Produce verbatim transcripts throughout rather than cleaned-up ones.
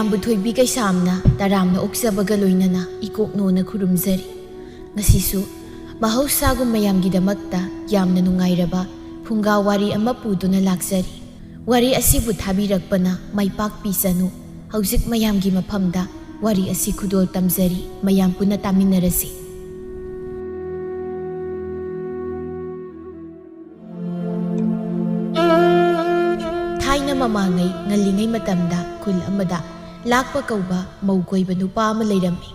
ꯕꯨꯊꯣꯏꯕꯤ ꯀꯩꯁꯥꯝꯅ ꯇꯔꯥꯝꯅ ꯑꯣꯛꯆꯕꯒ ꯂꯣꯏꯅꯅ ꯏꯀꯣꯛꯅꯣꯅ ꯈꯨꯔꯨꯝꯖꯔꯤ꯫ ꯉꯁꯤꯁꯨ ꯃꯍꯧꯁꯥꯒꯨꯝ ꯃꯌꯥꯝꯒꯤꯗꯃꯛꯇ ꯌꯥꯝꯅ ꯅꯨꯡꯉꯥꯏꯔꯕ ꯐꯨꯡꯒꯥ ꯋꯥꯔꯤ ꯑꯃ ꯄꯨꯗꯨꯅ ꯂꯥꯛꯆꯔꯤ꯫ ꯋꯥꯔꯤ ꯑꯁꯤꯕꯨ ꯊꯥꯕꯤꯔꯛꯄꯅ ꯃꯥꯏ ꯄꯥꯛꯄꯤꯁꯅꯨ꯫ ꯍꯧꯖꯤꯛ ꯃꯌꯥꯝꯒꯤ ꯃꯐꯝꯗ ꯋꯥꯔꯤ ꯑꯁꯤ ꯈꯨꯗꯣꯜ ꯇꯝꯖꯔꯤ, ꯃꯌꯥꯝ ꯄꯨꯟꯅ ꯇꯥꯃꯤꯟꯅꯔꯁꯤ꯫ ꯊꯥꯏꯅ ꯃꯃꯥꯡꯉꯩ ꯉꯜꯂꯤꯉꯩ ꯃꯇꯝꯗ ꯈꯨꯜ ꯑꯃꯗ ꯂꯥꯛꯄ ꯀꯧꯕ ꯃꯧ ꯀꯣꯏꯕ ꯅꯨꯄꯥ ꯑꯃ ꯂꯩꯔꯝꯃꯤ꯫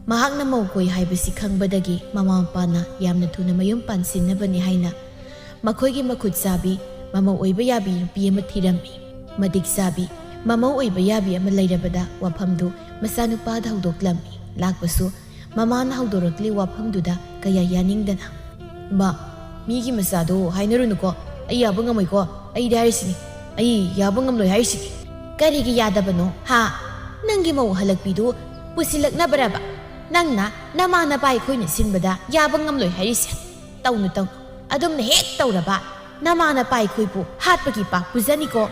ꯃꯍꯥꯛꯅ ꯃꯧ ꯀꯣꯏ ꯍꯥꯏꯕꯁꯤ ꯈꯪꯕꯗꯒꯤ ꯃꯃꯥ ꯃꯄꯥꯅ ꯌꯥꯝꯅ ꯊꯨꯅ ꯃꯌꯨꯝ ꯄꯥꯟꯁꯤꯟꯅꯕꯅꯤ ꯍꯥꯏꯅ ꯃꯈꯣꯏꯒꯤ ꯃꯈꯨꯠ ꯆꯥꯕꯤ, ꯃꯃꯧ ꯑꯣꯏꯕ ꯌꯥꯕꯤ ꯅꯨꯄꯤ ꯑꯃ ꯊꯤꯔꯝꯃꯤ꯫ ꯃꯇꯤꯛ ꯆꯥꯕꯤ, ꯃꯃꯧ ꯑꯣꯏꯕ ꯌꯥꯕꯤ ꯑꯃ ꯂꯩꯔꯕꯗ ꯋꯥꯐꯝꯗꯨ ꯃꯆꯥꯅꯨꯄꯥꯗ ꯍꯧꯗꯣꯛꯂꯝꯃꯤ꯫ ꯂꯥꯛꯄꯁꯨ ꯃꯃꯥꯅ ꯍꯧꯗꯣꯔꯛꯂꯤ ꯋꯥꯐꯝꯗꯨꯗ ꯀꯌꯥ ꯌꯥꯅꯤꯡꯗꯅ, "ꯏꯃꯥ, ꯃꯤꯒꯤ ꯃꯆꯥꯗꯣ ꯍꯥꯏꯅꯔꯨꯅꯨꯀꯣ, ꯑꯩ ꯌꯥꯕ ꯉꯝꯃꯣꯏꯀꯣ, ꯑꯩꯗꯤ ꯍꯥꯏꯔꯤꯁꯤꯅꯤ, ꯑꯩ ꯌꯥꯕ ꯉꯝꯂꯣꯏ ꯍꯥꯏꯔꯤꯁꯤꯅꯤ꯫" "ꯀꯔꯤꯒꯤ ꯌꯥꯗꯕꯅꯣ ꯍꯥ? ꯅꯪꯒꯤ ꯃꯧ ꯍꯜꯂꯛꯄꯤꯗꯨ ꯄꯨꯁꯤꯜꯂꯛꯅꯕꯔꯕ ꯅꯪꯅ ꯅꯃꯥ ꯅꯄꯥ ꯑꯩꯈꯣꯏꯅ ꯁꯤꯟꯕꯗ ꯌꯥꯕ ꯉꯝꯂꯣꯏ ꯍꯥꯏꯔꯤꯁꯦ? ꯇꯧꯅꯨ, ꯇꯧꯅꯨ, ꯑꯗꯨꯝꯅ ꯍꯦꯛ ꯇꯧꯔꯕ ꯅꯃꯥ ꯅꯄꯥ ꯑꯩꯈꯣꯏꯕꯨ ꯍꯥꯠꯄꯒꯤ ꯄꯥꯞ ꯄꯨꯖꯅꯤꯀꯣ꯫"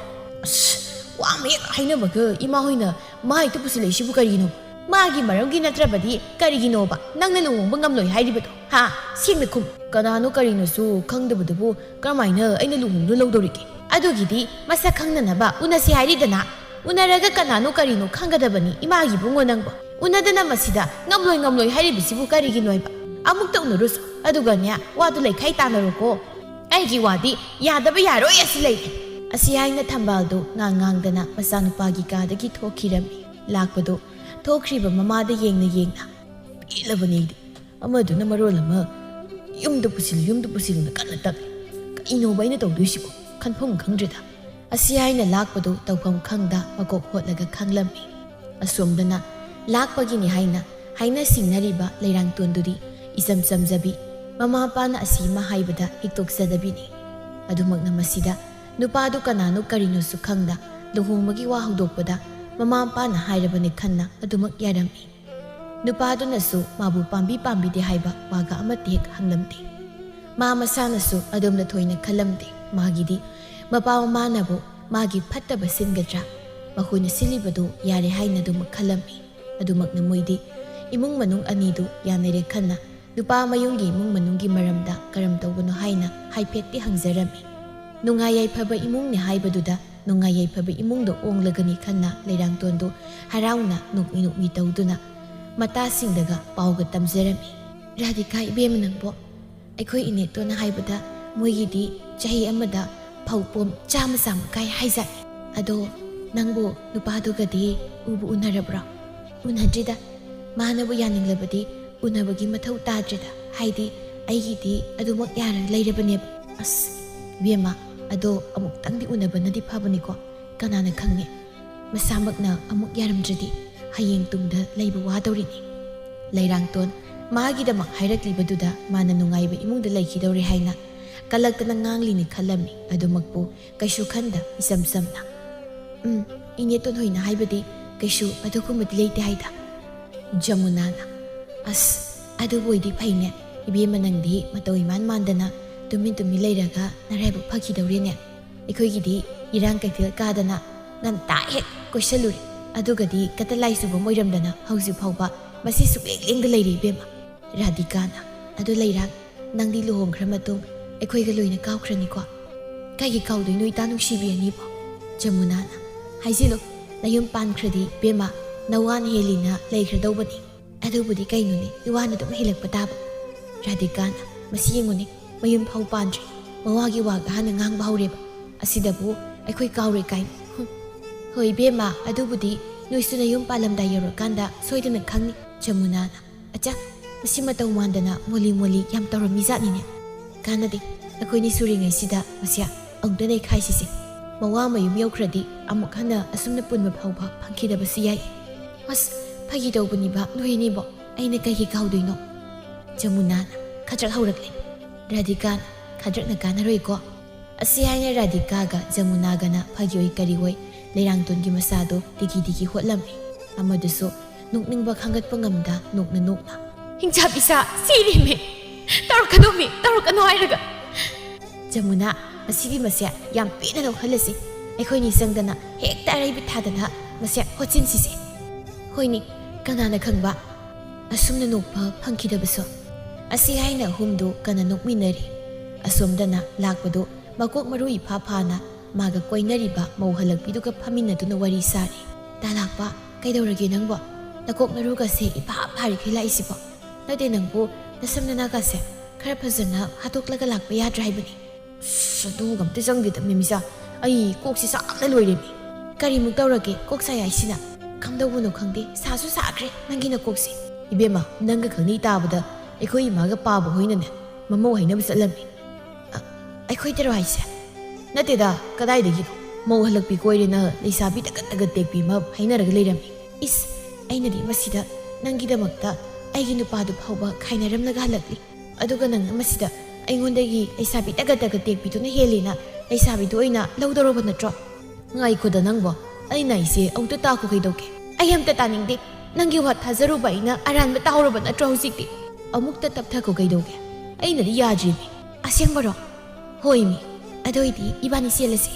"ꯑꯁ, ꯋꯥ ꯑꯃ ꯍꯦꯛ ꯍꯥꯏꯅꯕꯒ ꯏꯃꯥ ꯍꯣꯏꯅ ꯃꯥ ꯍꯦꯛꯇ ꯄꯨꯁꯤꯜꯂꯛꯏꯁꯤꯕꯨ ꯀꯔꯤꯒꯤꯅꯣ?" "ꯃꯥꯒꯤ ꯃꯔꯝꯒꯤ ꯅꯠꯇ꯭ꯔꯕꯗꯤ ꯀꯔꯤꯒꯤꯅꯣꯕ ꯅꯪꯅ ꯂꯨꯍꯣꯡꯕ ꯉꯝꯂꯣꯏ ꯍꯥꯏꯔꯤꯕꯗꯣ? ꯍꯥ? ꯁꯦꯡꯅ ꯈꯨꯝ꯫" "ꯀꯅꯥꯅꯣ ꯀꯔꯤꯅꯣꯁꯨ ꯈꯪꯗꯕꯗꯨꯕꯨ ꯀꯔꯝꯍꯥꯏꯅ ꯑꯩꯅ ꯂꯨꯍꯣꯡꯗꯨꯅ ꯂꯧꯗꯧꯔꯤꯒꯦ?" "ꯑꯗꯨꯒꯤꯗꯤ ꯃꯁꯛ ꯈꯪꯅꯅꯕ ꯎꯅꯁꯤ ꯍꯥꯏꯔꯤꯗꯅ꯫ ꯎꯅꯔꯒ ꯀꯅꯥꯅꯣ ꯀꯔꯤꯅꯣ ꯈꯪꯒꯗꯕꯅꯤ, ꯏꯃꯥꯒꯤ ꯏꯕꯨꯡꯉꯣ ꯅꯪꯕꯣ꯫ ꯎꯅꯗꯅ ꯃꯁꯤꯗ ꯉꯝꯂꯣꯏ ꯉꯝꯂꯣꯏ ꯍꯥꯏꯔꯤꯕꯁꯤꯕꯨ ꯀꯔꯤꯒꯤꯅꯣ ꯍꯥꯏꯕ? ꯑꯃꯨꯛꯇ ꯎꯅꯔꯨꯁꯨ, ꯑꯗꯨꯒꯅꯦ, ꯋꯥꯗꯨ ꯂꯩꯈꯥꯏ ꯇꯥꯟꯅꯔꯣꯀꯣ꯫ ꯑꯩꯒꯤ ꯋꯥꯗꯤ ꯌꯥꯗꯕ ꯌꯥꯔꯣꯏ ꯑꯁꯤ ꯂꯩꯔꯦ꯫" ꯑꯁꯤ ꯍꯥꯏꯅ ꯊꯝꯕꯥꯜꯗꯨ ꯉꯥꯡ ꯉꯥꯡꯗꯅ ꯃꯆꯥꯅꯨꯄꯥꯒꯤ ꯀꯥꯗꯒꯤ ꯊꯣꯛꯈꯤꯔꯝꯃꯤ꯫ ꯂꯥꯛꯄꯗꯨ ꯊꯣꯛꯈ꯭ꯔꯤꯕ ꯃꯃꯥꯗ ꯌꯦꯡꯅ ꯌꯦꯡꯅ, "ꯄꯦꯜꯂꯕꯅꯤ ꯑꯩꯗꯤ꯫ ꯑꯃꯗꯨꯅ ꯃꯔꯣꯜ ꯑꯃ ꯌꯨꯝꯗ ꯄꯨꯁꯤꯜꯂꯨ, ꯌꯨꯝꯗ ꯄꯨꯁꯤꯜꯂꯨꯅ ꯀꯟꯅ ꯇꯛꯂꯤ꯫ ꯀꯩꯅꯣꯕ ꯑꯩꯅ ꯇꯧꯗꯣꯏꯁꯤꯕꯣ? ꯈꯟꯐꯝ ꯈꯪꯗ꯭ꯔꯦꯗ꯫" ꯑꯁꯤ ꯍꯥꯏꯅ ꯂꯥꯛꯄꯗꯨ ꯇꯧꯐꯝ ꯈꯪꯗ ꯃꯀꯣꯛ ꯍꯣꯠꯂꯒ ꯈꯥꯡꯂꯝꯃꯤ꯫ ꯑꯁꯣꯝꯗꯅ ꯂꯥꯛꯄꯒꯤꯅꯤ ꯍꯥꯏꯅ ꯍꯥꯏꯅ ꯁꯤꯡꯅꯔꯤꯕ ꯂꯩꯔꯥꯡꯇꯣꯟꯗꯨꯗꯤ ꯏꯆꯝ ꯆꯝꯖꯕꯤ, ꯃꯃꯥ ꯃꯄꯥꯅ ꯑꯁꯤ ꯑꯃ ꯍꯥꯏꯕꯗ ꯍꯤꯛꯇꯣꯛꯆꯗꯕꯤꯅꯤ꯫ ꯑꯗꯨꯃꯛꯅ ꯃꯁꯤꯗ ꯅꯨꯄꯥꯗꯨ ꯀꯅꯥꯅꯣ ꯀꯔꯤꯅꯣꯁꯨ ꯈꯪꯗ ꯂꯨꯍꯣꯡꯕꯒꯤ ꯋꯥ ꯍꯧꯗꯣꯛꯄꯗ ꯃꯃꯥ ꯃꯄꯥꯅ ꯍꯥꯏꯔꯕꯅꯤ ꯈꯟꯅ ꯑꯗꯨꯃꯛ ꯌꯥꯔꯝꯃꯤ꯫ ꯅꯨꯄꯥꯗꯨꯅꯁꯨ ꯃꯥꯕꯨ ꯄꯥꯝꯕꯤ ꯄꯥꯝꯕꯤꯗꯦ ꯍꯥꯏꯕ ꯋꯥꯒ ꯑꯃꯠꯇ ꯍꯦꯛ ꯍꯪꯂꯝꯗꯦ꯫ ꯃꯥ ꯃꯁꯥꯅꯁꯨ ꯑꯗꯨꯝꯅ ꯊꯣꯏꯅ ꯈꯜꯂꯝꯗꯦ꯫ ꯃꯥꯒꯤꯗꯤ ꯃꯄꯥ ꯃꯃꯥꯅꯕꯨ ꯃꯥꯒꯤ ꯐꯠꯇꯕ ꯁꯤꯟꯒꯗ꯭ꯔꯥ, ꯃꯈꯣꯏꯅ ꯁꯤꯜꯂꯤꯕꯗꯨ ꯌꯥꯔꯦ ꯍꯥꯏꯅ ꯑꯗꯨꯃꯛ ꯈꯜꯂꯝꯃꯤ꯫ ꯑꯗꯨꯃꯛꯅ ꯃꯣꯏꯗꯤ ꯏꯃꯨꯡ ꯃꯅꯨꯡ ꯑꯅꯤꯗꯨ ꯌꯥꯅꯔꯦ ꯈꯟꯅ ꯅꯨꯄꯥ ꯃꯌꯨꯝꯒꯤ ꯏꯃꯨꯡ ꯃꯅꯨꯡꯒꯤ ꯃꯔꯝꯗ ꯀꯔꯝ ꯇꯧꯕꯅꯣ ꯍꯥꯏꯅ ꯍꯥꯏꯐꯦꯠꯇꯤ ꯍꯪꯖꯔꯝꯃꯤ꯫ ꯅꯨꯡꯉꯥꯏ ꯌꯥꯏꯐꯕ ꯏꯃꯨꯡꯅꯤ ꯍꯥꯏꯕꯗꯨꯗ ꯅꯨꯡꯉꯥꯏ ꯌꯥꯏꯐꯕ ꯏꯃꯨꯡꯗ ꯑꯣꯡꯂꯒꯅꯤ ꯈꯟꯅ ꯂꯩꯔꯥꯡꯇꯣꯟꯗꯨ ꯍꯔꯥꯎꯅ ꯅꯣꯛꯃꯤ ꯅꯣꯛꯃꯤ ꯇꯧꯗꯨꯅ ꯃꯇꯥꯁꯤꯡꯗꯒ ꯄꯥꯎꯒ ꯇꯝꯖꯔꯝꯃꯤ꯫ "ꯔꯥꯙꯤꯀꯥ ꯏꯕꯦꯝꯃ ꯅꯪꯕꯣ, ꯑꯩꯈꯣꯏ ꯏꯅꯦꯇꯣꯟꯅ ꯍꯥꯏꯕꯗ ꯃꯣꯏꯒꯤꯗꯤ ꯆꯍꯤ ꯑꯃꯗ ꯐꯧ ꯄꯣꯝ ꯆꯥꯝꯃ ꯆꯥꯝꯃ ꯀꯥꯏ ꯍꯥꯏꯖꯥꯠꯅꯤ꯫ ꯑꯗꯣ ꯅꯪꯕꯨ ꯅꯨꯄꯥꯗꯨꯒꯗꯤ ꯎꯕꯨ ꯎꯅꯔꯕ꯭ꯔꯣ?" "ꯎꯅꯗ꯭ꯔꯤꯗ꯫ ꯃꯥꯅꯕꯨ ꯌꯥꯅꯤꯡꯂꯕꯗꯤ ꯎꯅꯕꯒꯤ ꯃꯊꯧ ꯇꯥꯗ꯭ꯔꯦꯗ꯫ ꯍꯥꯏꯗꯤ ꯑꯩꯒꯤꯗꯤ ꯑꯗꯨꯃꯛ ꯌꯥꯔ ꯂꯩꯔꯕꯅꯦꯕ꯫" "ꯑꯁ ꯏꯕꯦꯝꯃ, ꯑꯗꯣ ꯑꯃꯨꯛꯇꯪꯗꯤ ꯎꯅꯕꯅꯗꯤ ꯐꯕꯅꯤꯀꯣ꯫ ꯀꯅꯥꯅ ꯈꯪꯅꯤ? ꯃꯁꯥꯃꯛꯅ ꯑꯃꯨꯛ ꯌꯥꯔꯝꯗ꯭ꯔꯗꯤ ꯍꯌꯦꯡ ꯇꯨꯡꯗ ꯂꯩꯕ ꯋꯥꯗꯧꯔꯤꯅꯤ꯫" ꯂꯩꯔꯥꯡꯇꯣꯟ ꯃꯥꯒꯤꯗꯃꯛ ꯍꯥꯏꯔꯛꯂꯤꯕꯗꯨꯗ ꯃꯥꯅ ꯅꯨꯡꯉꯥꯏꯕ ꯏꯃꯨꯡꯗ ꯂꯩꯈꯤꯗꯧꯔꯦ ꯍꯥꯏꯅ ꯀꯜꯂꯛꯇꯅ ꯉꯥꯡꯂꯤꯅꯤ ꯈꯜꯂꯝꯃꯤ꯫ ꯑꯗꯨꯃꯛꯄꯨ ꯀꯩꯁꯨ ꯈꯟꯗ ꯏꯆꯝ ꯆꯝꯅ, "ꯎꯝ, ꯏꯅꯦꯇꯣꯟ ꯍꯣꯏꯅ ꯍꯥꯏꯕꯗꯤ ꯀꯩꯁꯨ ꯑꯗꯨꯒꯨꯝꯕꯗꯤ ꯂꯩꯇꯦ ꯍꯥꯏꯗ꯫" ꯖꯃꯨꯅꯥꯅ, "ꯑꯁ, ꯑꯗꯨꯕꯨ ꯑꯣꯏꯗꯤ ꯐꯩꯅꯦ꯫ ꯏꯕꯦꯝꯃ ꯅꯪꯗꯤ ꯃꯇꯧ ꯏꯃꯥꯟ ꯃꯥꯟꯗꯅ ꯇꯨꯃꯤꯟ ꯇꯨꯃꯤꯟ ꯂꯩꯔꯒ ꯅꯔꯥꯏꯕꯛ ꯐꯈꯤꯗꯧꯔꯦꯅꯦ꯫ ꯑꯩꯈꯣꯏꯒꯤꯗꯤ ꯏꯔꯥꯡ ꯀꯩꯊꯦꯜ ꯀꯥꯗꯅ ꯉꯟꯇꯥ ꯍꯦꯛ ꯀꯣꯏꯁꯜꯂꯨꯔꯦ꯫ ꯑꯗꯨꯒꯗꯤ ꯀꯇꯂꯥꯏ ꯆꯨꯕꯝ ꯑꯣꯏꯔꯝꯗꯅ ꯍꯧꯖꯤꯛ ꯐꯥꯎꯕ ꯃꯁꯤ ꯁꯨꯛꯂꯦꯡ ꯂꯦꯡꯗ ꯂꯩꯔꯦ ꯏꯕꯦꯝꯃ꯫" ꯔꯥꯙꯤꯀꯥꯅ, "ꯑꯗꯨ ꯂꯩꯔꯥꯡ, ꯅꯪꯗꯤ ꯂꯨꯍꯣꯡꯈ꯭ꯔ ꯃꯇꯨꯡ ꯑꯩꯈꯣꯏꯒ ꯂꯣꯏꯅ ꯀꯥꯎꯈ꯭ꯔꯅꯤꯀꯣ? ꯀꯩꯒꯤ ꯀꯥꯎꯗꯣꯏꯅꯣ ꯏꯇꯥ ꯅꯨꯡꯁꯤꯕꯤ ꯑꯅꯤꯕꯣ?" ꯖꯃꯨꯅꯥꯅ, "ꯍꯥꯏꯖꯤꯜꯂꯨ, ꯅꯌꯨꯝ ꯄꯥꯟꯈ꯭ꯔꯗꯤ ꯏꯕꯦꯝꯃ, ꯅꯋꯥꯅ ꯍꯦꯜꯂꯤꯅ ꯂꯩꯈ꯭ꯔꯗꯧꯕꯅꯤ꯫ ꯑꯗꯨꯕꯨꯗꯤ ꯀꯩꯅꯣꯅꯦ, ꯏꯋꯥꯅ ꯑꯗꯨꯝ ꯍꯦꯜꯂꯛꯄ ꯇꯥꯕ꯫" ꯔꯥꯙꯤꯀꯥꯅ, "ꯃꯁꯤ ꯌꯦꯡꯉꯨꯅꯦ, ꯃꯌꯨꯝ ꯐꯥꯎ ꯄꯥꯟꯗ꯭ꯔꯤ, ꯃꯋꯥꯒꯤ ꯋꯥꯒ ꯍꯥꯟꯅ ꯉꯥꯡꯕ ꯍꯧꯔꯦꯕ꯫ ꯑꯁꯤꯗꯕꯨ ꯑꯩꯈꯣꯏ ꯀꯥꯎꯔꯦ ꯀꯥꯏꯅ꯫ ꯍꯨꯝ꯫ ꯍꯣꯏ ꯏꯕꯦꯝꯃ, ꯑꯗꯨꯕꯨꯗꯤ ꯅꯣꯏꯁꯨ ꯅꯌꯨꯝ ꯄꯥꯜꯂꯝꯗꯥꯏ ꯌꯧꯔꯀꯥꯟꯗ ꯁꯣꯏꯗꯅ ꯈꯪꯅꯤ꯫" ꯖꯃꯨꯅꯥꯅ, "ꯑꯆꯥ, ꯃꯁꯤ ꯃꯇꯧ ꯃꯥꯟꯗꯅ ꯃꯣꯂꯤ ꯃꯣꯂꯤ ꯌꯥꯝ ꯇꯧꯔꯝꯃꯤꯖꯥꯠꯅꯤꯅꯦ꯫ ꯀꯥꯟꯅꯗꯦ, ꯑꯩꯈꯣꯏꯅꯤ ꯁꯨꯔꯤꯉꯩꯁꯤꯗ ꯃꯁꯤ ꯑꯃꯨꯛꯇ ꯅꯩꯈꯥꯏꯁꯤꯁꯦ꯫ ꯃꯋꯥ ꯃꯌꯨꯝ ꯌꯧꯈ꯭ꯔꯗꯤ ꯑꯃꯨꯛ ꯍꯟꯅ ꯑꯁꯨꯝꯅ ꯄꯨꯟꯕ ꯐꯥꯎꯕ ꯐꯪꯈꯤꯗꯕꯁꯨ ꯌꯥꯏ꯫" "ꯑꯁ, ꯐꯥꯒꯤ ꯇꯧꯕꯅꯤꯕ ꯅꯣꯏ ꯑꯅꯤꯕꯣ, ꯑꯩꯅ ꯀꯩꯒꯤ ꯀꯥꯎꯗꯣꯏꯅꯣ?" ꯖꯃꯨꯅꯥꯅ ꯈꯗ꯭ꯔꯛ ꯍꯧꯔꯛꯂꯦ꯫ ꯔꯥꯙꯤꯀꯥꯅ, "ꯈꯗ꯭ꯔꯛꯅ ꯀꯥꯟꯅꯔꯣꯏꯀꯣ꯫" ꯑꯁꯤ ꯍꯥꯏꯅ ꯔꯥꯙꯤꯀꯥꯒ ꯖꯃꯨꯅꯥꯒꯅ ꯐꯥꯒꯤ ꯑꯣꯏ ꯀꯔꯤ ꯑꯣꯏ ꯂꯩꯔꯥꯡꯇꯣꯟꯒꯤ ꯃꯁꯥꯗꯣ ꯇꯤꯀꯤ ꯇꯤꯀꯤ ꯍꯣꯠꯂꯝꯃꯤ꯫ ꯑꯃꯗꯨꯁꯨ ꯅꯣꯛꯅꯤꯡꯕ ꯈꯥꯡꯒꯠꯄ ꯉꯝꯗ ꯅꯣꯛꯅ ꯅꯣꯛꯅ, "ꯍꯤꯡꯆꯥ ꯄꯤꯁꯥ ꯁꯤꯔꯦꯃꯤ! ꯇꯧꯔꯛꯀꯅꯨꯃꯤ, ꯇꯧꯔꯛꯀꯅꯨ ꯍꯥꯏꯔꯒ!" "ꯖꯃꯨꯅꯥ, ꯃꯁꯤꯒꯤ ꯃꯁꯦ ꯌꯥꯝ ꯄꯦꯟꯅ ꯅꯣꯛꯍꯜꯂꯁꯤ꯫ ꯑꯩꯈꯣꯏꯅꯤ ꯆꯪꯗꯅ ꯍꯦꯛꯇ ꯑꯔꯩꯕꯤ ꯊꯥꯗꯅ ꯃꯁꯦ ꯍꯣꯠꯆꯤꯟꯁꯤꯁꯦ꯫ ꯍꯣꯏꯅꯦ, ꯀꯅꯥꯅ ꯈꯪꯕ, ꯑꯁꯨꯝꯅ ꯅꯣꯛꯄ ꯐꯪꯈꯤꯗꯕꯁꯨ꯫ ꯑꯁꯤ ꯍꯥꯏꯅ ꯑꯍꯨꯝꯗꯨ ꯀꯟꯅ ꯅꯣꯛꯃꯤꯟꯅꯔꯤ꯫ ꯑꯁꯣꯝꯗꯅ ꯂꯥꯛꯄꯗꯨ ꯃꯀꯣꯛ ꯃꯔꯨ ꯏꯐꯥ ꯐꯥꯅ ꯃꯥꯒ ꯀꯣꯏꯅꯔꯤꯕ ꯃꯧ ꯍꯜꯂꯛꯄꯤꯗꯨꯒ ꯐꯝꯃꯤꯟꯅꯗꯨꯅ ꯋꯥꯔꯤ ꯁꯥꯔꯤ꯫ "ꯇꯥ ꯂꯥꯛꯄ, ꯀꯩꯗꯧꯔꯒꯦ ꯅꯪꯕꯣ? ꯅꯀꯣꯛ ꯅꯔꯨꯒꯁꯦ ꯏꯐꯥ ꯐꯥꯔꯤꯈꯩ ꯂꯥꯛꯏꯁꯤꯕꯣ? ꯅꯠꯇꯦ, ꯅꯪꯕꯨ ꯅꯁꯝ ꯅꯅꯥꯒꯁꯦ ꯈꯔ ꯐꯖꯅ ꯍꯥꯠꯇꯣꯛꯂꯒ ꯂꯥꯛꯄ ꯌꯥꯗ꯭ꯔꯥ ꯍꯥꯏꯕꯅꯤ?" "ꯑꯁ, ꯑꯗꯨꯒ ꯑꯝꯇ ꯆꯪꯗꯦꯗ ꯃꯦꯃꯤꯆꯥ, ꯑꯩ ꯀꯣꯛꯁꯤ ꯆꯥꯛꯅ ꯂꯣꯏꯔꯦꯃꯤ꯫ ꯀꯔꯤꯃꯨꯛ ꯇꯧꯔꯒꯦ ꯀꯣꯛ ꯁꯥꯏ ꯍꯥꯏꯁꯤꯅ? ꯀꯝꯗꯧꯕꯅꯣ ꯈꯪꯗꯦ, ꯁꯥꯁꯨ ꯁꯥꯈ꯭ꯔꯦ ꯅꯪꯒꯤ ꯅꯀꯣꯛꯁꯤ꯫ ꯏꯕꯦꯝꯃ, ꯅꯪꯒ ꯈꯪꯅꯩ ꯇꯥꯕꯗ ꯑꯩꯈꯣꯏ ꯏꯃꯥꯒ ꯄꯥꯕ ꯍꯣꯏꯅꯅꯦ ꯃꯃꯧ ꯍꯥꯏꯅꯕ ꯆꯠꯂꯝꯃꯤ꯫" "ꯑ, ꯑꯩꯈꯣꯏꯗꯔꯣ ꯍꯥꯏꯁꯦ?" "ꯅꯠꯇꯦꯗ, ꯀꯗꯥꯏꯗꯒꯤꯅꯣ? ꯃꯧ ꯍꯜꯂꯛꯄꯤ ꯀꯣꯏꯔꯦꯅ ꯂꯩꯁꯥꯕꯤ ꯇꯒꯠ ꯇꯒꯠ ꯇꯦꯛꯄꯤ ꯑꯃ ꯍꯥꯏꯅꯔꯒ ꯂꯩꯔꯝꯃꯤ꯫" "ꯏꯁ, ꯑꯩꯅꯗꯤ ꯃꯁꯤꯗ ꯅꯪꯒꯤꯗꯃꯛꯇ ꯑꯩꯒꯤ ꯅꯨꯄꯥꯗꯨ ꯐꯥꯎꯕ ꯈꯥꯏꯅꯔꯝꯂꯒ ꯍꯜꯂꯛꯂꯤ꯫ ꯑꯗꯨꯒ ꯅꯪꯅ ꯃꯁꯤꯗ ꯑꯩꯉꯣꯟꯗꯒꯤ ꯂꯩꯁꯥꯕꯤ ꯇꯒꯠ ꯇꯒꯠ ꯇꯦꯛꯄꯤꯗꯨꯅ ꯍꯦꯜꯂꯦꯅ ꯂꯩꯁꯥꯕꯤꯗꯨ ꯑꯣꯏꯅ ꯂꯧꯗꯧꯔꯕ ꯅꯠꯇ꯭ꯔꯣ?" "ꯉꯥꯏꯈꯣꯗ ꯅꯪꯕꯣ, ꯑꯩꯅ ꯑꯩꯁꯦ ꯑꯃꯨꯛꯇ ꯇꯥꯈꯣ ꯀꯩꯗꯧꯒꯦ?" "ꯑꯩ ꯑꯝꯇ ꯇꯥꯅꯤꯡꯗꯦ꯫ ꯅꯪꯒꯤ ꯋꯥ ꯊꯥꯖꯔꯨꯕ ꯑꯩꯅ ꯑꯔꯥꯟꯕ ꯇꯥꯍꯧꯔꯕ ꯅꯠꯇ꯭ꯔꯣ ꯍꯧꯖꯤꯛꯇꯤ? ꯑꯃꯨꯛꯇ ꯇꯞꯊꯈꯣ ꯀꯩꯗꯧꯒꯦ? ꯑꯩꯅꯗꯤ ꯌꯥꯗ꯭ꯔꯤꯅꯦ꯫" "ꯑꯁꯦꯡꯕꯔꯣ?" "ꯍꯣꯏꯃꯤ꯫ ꯑꯗꯨ ꯑꯣꯏꯗꯤ ꯏꯕꯥꯅꯤ ꯆꯦꯜꯂꯁꯦ꯫"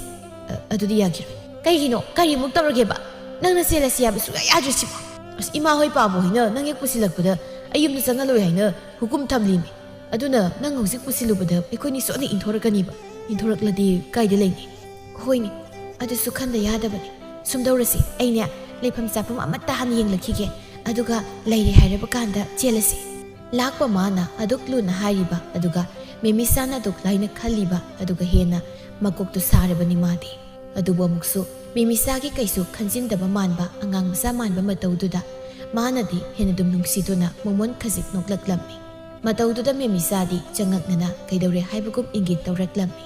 "ꯑ, ꯑꯗꯨꯗꯤ ꯌꯥꯈꯤꯔꯣꯏ꯫" "ꯀꯩꯒꯤꯅꯣ? ꯀꯔꯤꯃꯨꯛ ꯇꯧꯔꯒꯦꯕ? ꯅꯪꯅ ꯆꯦꯜꯂꯁꯤ ꯍꯥꯏꯕ ꯁꯨꯡꯌꯥ ꯌꯥꯗ꯭ꯔꯤꯁꯤꯕꯣ?" "ꯑꯁ, ꯏꯃꯥ ꯍꯣꯏ ꯄꯥꯕ ꯍꯣꯏꯅ ꯅꯪ ꯍꯦꯛ ꯄꯨꯁꯤꯜꯂꯛꯄꯗ ꯑꯩ ꯌꯨꯝꯗ ꯆꯪꯍꯜꯂꯣꯏ ꯍꯥꯏꯅ ꯍꯨꯀꯨꯝ ꯊꯝꯂꯤꯃꯤ꯫ ꯑꯗꯨꯅ ꯅꯪ ꯍꯧꯖꯤꯛ ꯄꯨꯁꯤꯜꯂꯨꯕꯗ ꯑꯩꯈꯣꯏꯅꯤ ꯁꯣꯏꯗꯅ ꯏꯟꯊꯣꯔꯛꯀꯅꯤꯕ꯫ ꯏꯟꯊꯣꯔꯛꯂꯗꯤ ꯀꯥꯏꯗ ꯂꯩꯅꯤ?" "ꯍꯣꯏꯅꯦ, ꯑꯗꯨꯁꯨ ꯈꯟꯗ ꯌꯥꯗꯕꯅꯦ꯫ ꯁꯨꯝꯗꯧꯔꯁꯤ, ꯑꯩꯅꯦ ꯂꯩꯐꯝ ꯆꯥꯐꯝ ꯑꯃꯠꯇ ꯍꯥꯟꯅ ꯌꯦꯡꯂꯛꯈꯤꯒꯦ, ꯑꯗꯨꯒ ꯂꯩꯔꯦ ꯍꯥꯏꯔꯕ ꯀꯥꯟꯗ ꯆꯦꯜꯂꯁꯤ꯫" ꯂꯥꯛꯄ ꯃꯥꯅ ꯑꯗꯨꯛ ꯂꯨꯅ ꯍꯥꯏꯔꯤꯕ ꯑꯗꯨꯒ ꯃꯦꯃꯤꯁꯥꯅ ꯑꯗꯨꯛ ꯂꯥꯏꯅ ꯈꯜꯂꯤꯕ ꯑꯗꯨꯒ ꯍꯦꯟꯅ ꯃꯀꯣꯛꯇꯨ ꯁꯥꯔꯕꯅꯤ ꯃꯥꯗꯤ꯫ ꯑꯗꯨꯕꯨ ꯑꯃꯨꯛꯁꯨ ꯃꯦꯃꯤꯁꯥꯒꯤ ꯀꯩꯁꯨ ꯈꯟꯖꯤꯟꯗꯕ ꯃꯥꯟꯕ ꯑꯉꯥꯡ ꯃꯆꯥ ꯃꯥꯟꯕ ꯃꯇꯧꯗꯨꯗ ꯃꯥꯅꯗꯤ ꯍꯦꯟꯅ ꯑꯗꯨꯝ ꯅꯨꯡꯁꯤꯗꯨꯅ ꯃꯣꯃꯣꯟ ꯈꯖꯤꯛ ꯅꯣꯛꯂꯛꯂꯝꯃꯤ꯫ ꯃꯇꯧꯗꯨꯗ ꯃꯦꯃꯤꯁꯥꯗꯤ ꯆꯉꯛꯅꯅ ꯀꯩꯗꯧꯔꯦ ꯍꯥꯏꯕꯒꯨꯝ ꯏꯪꯒꯤꯠ ꯇꯧꯔꯛꯂꯝꯃꯤ꯫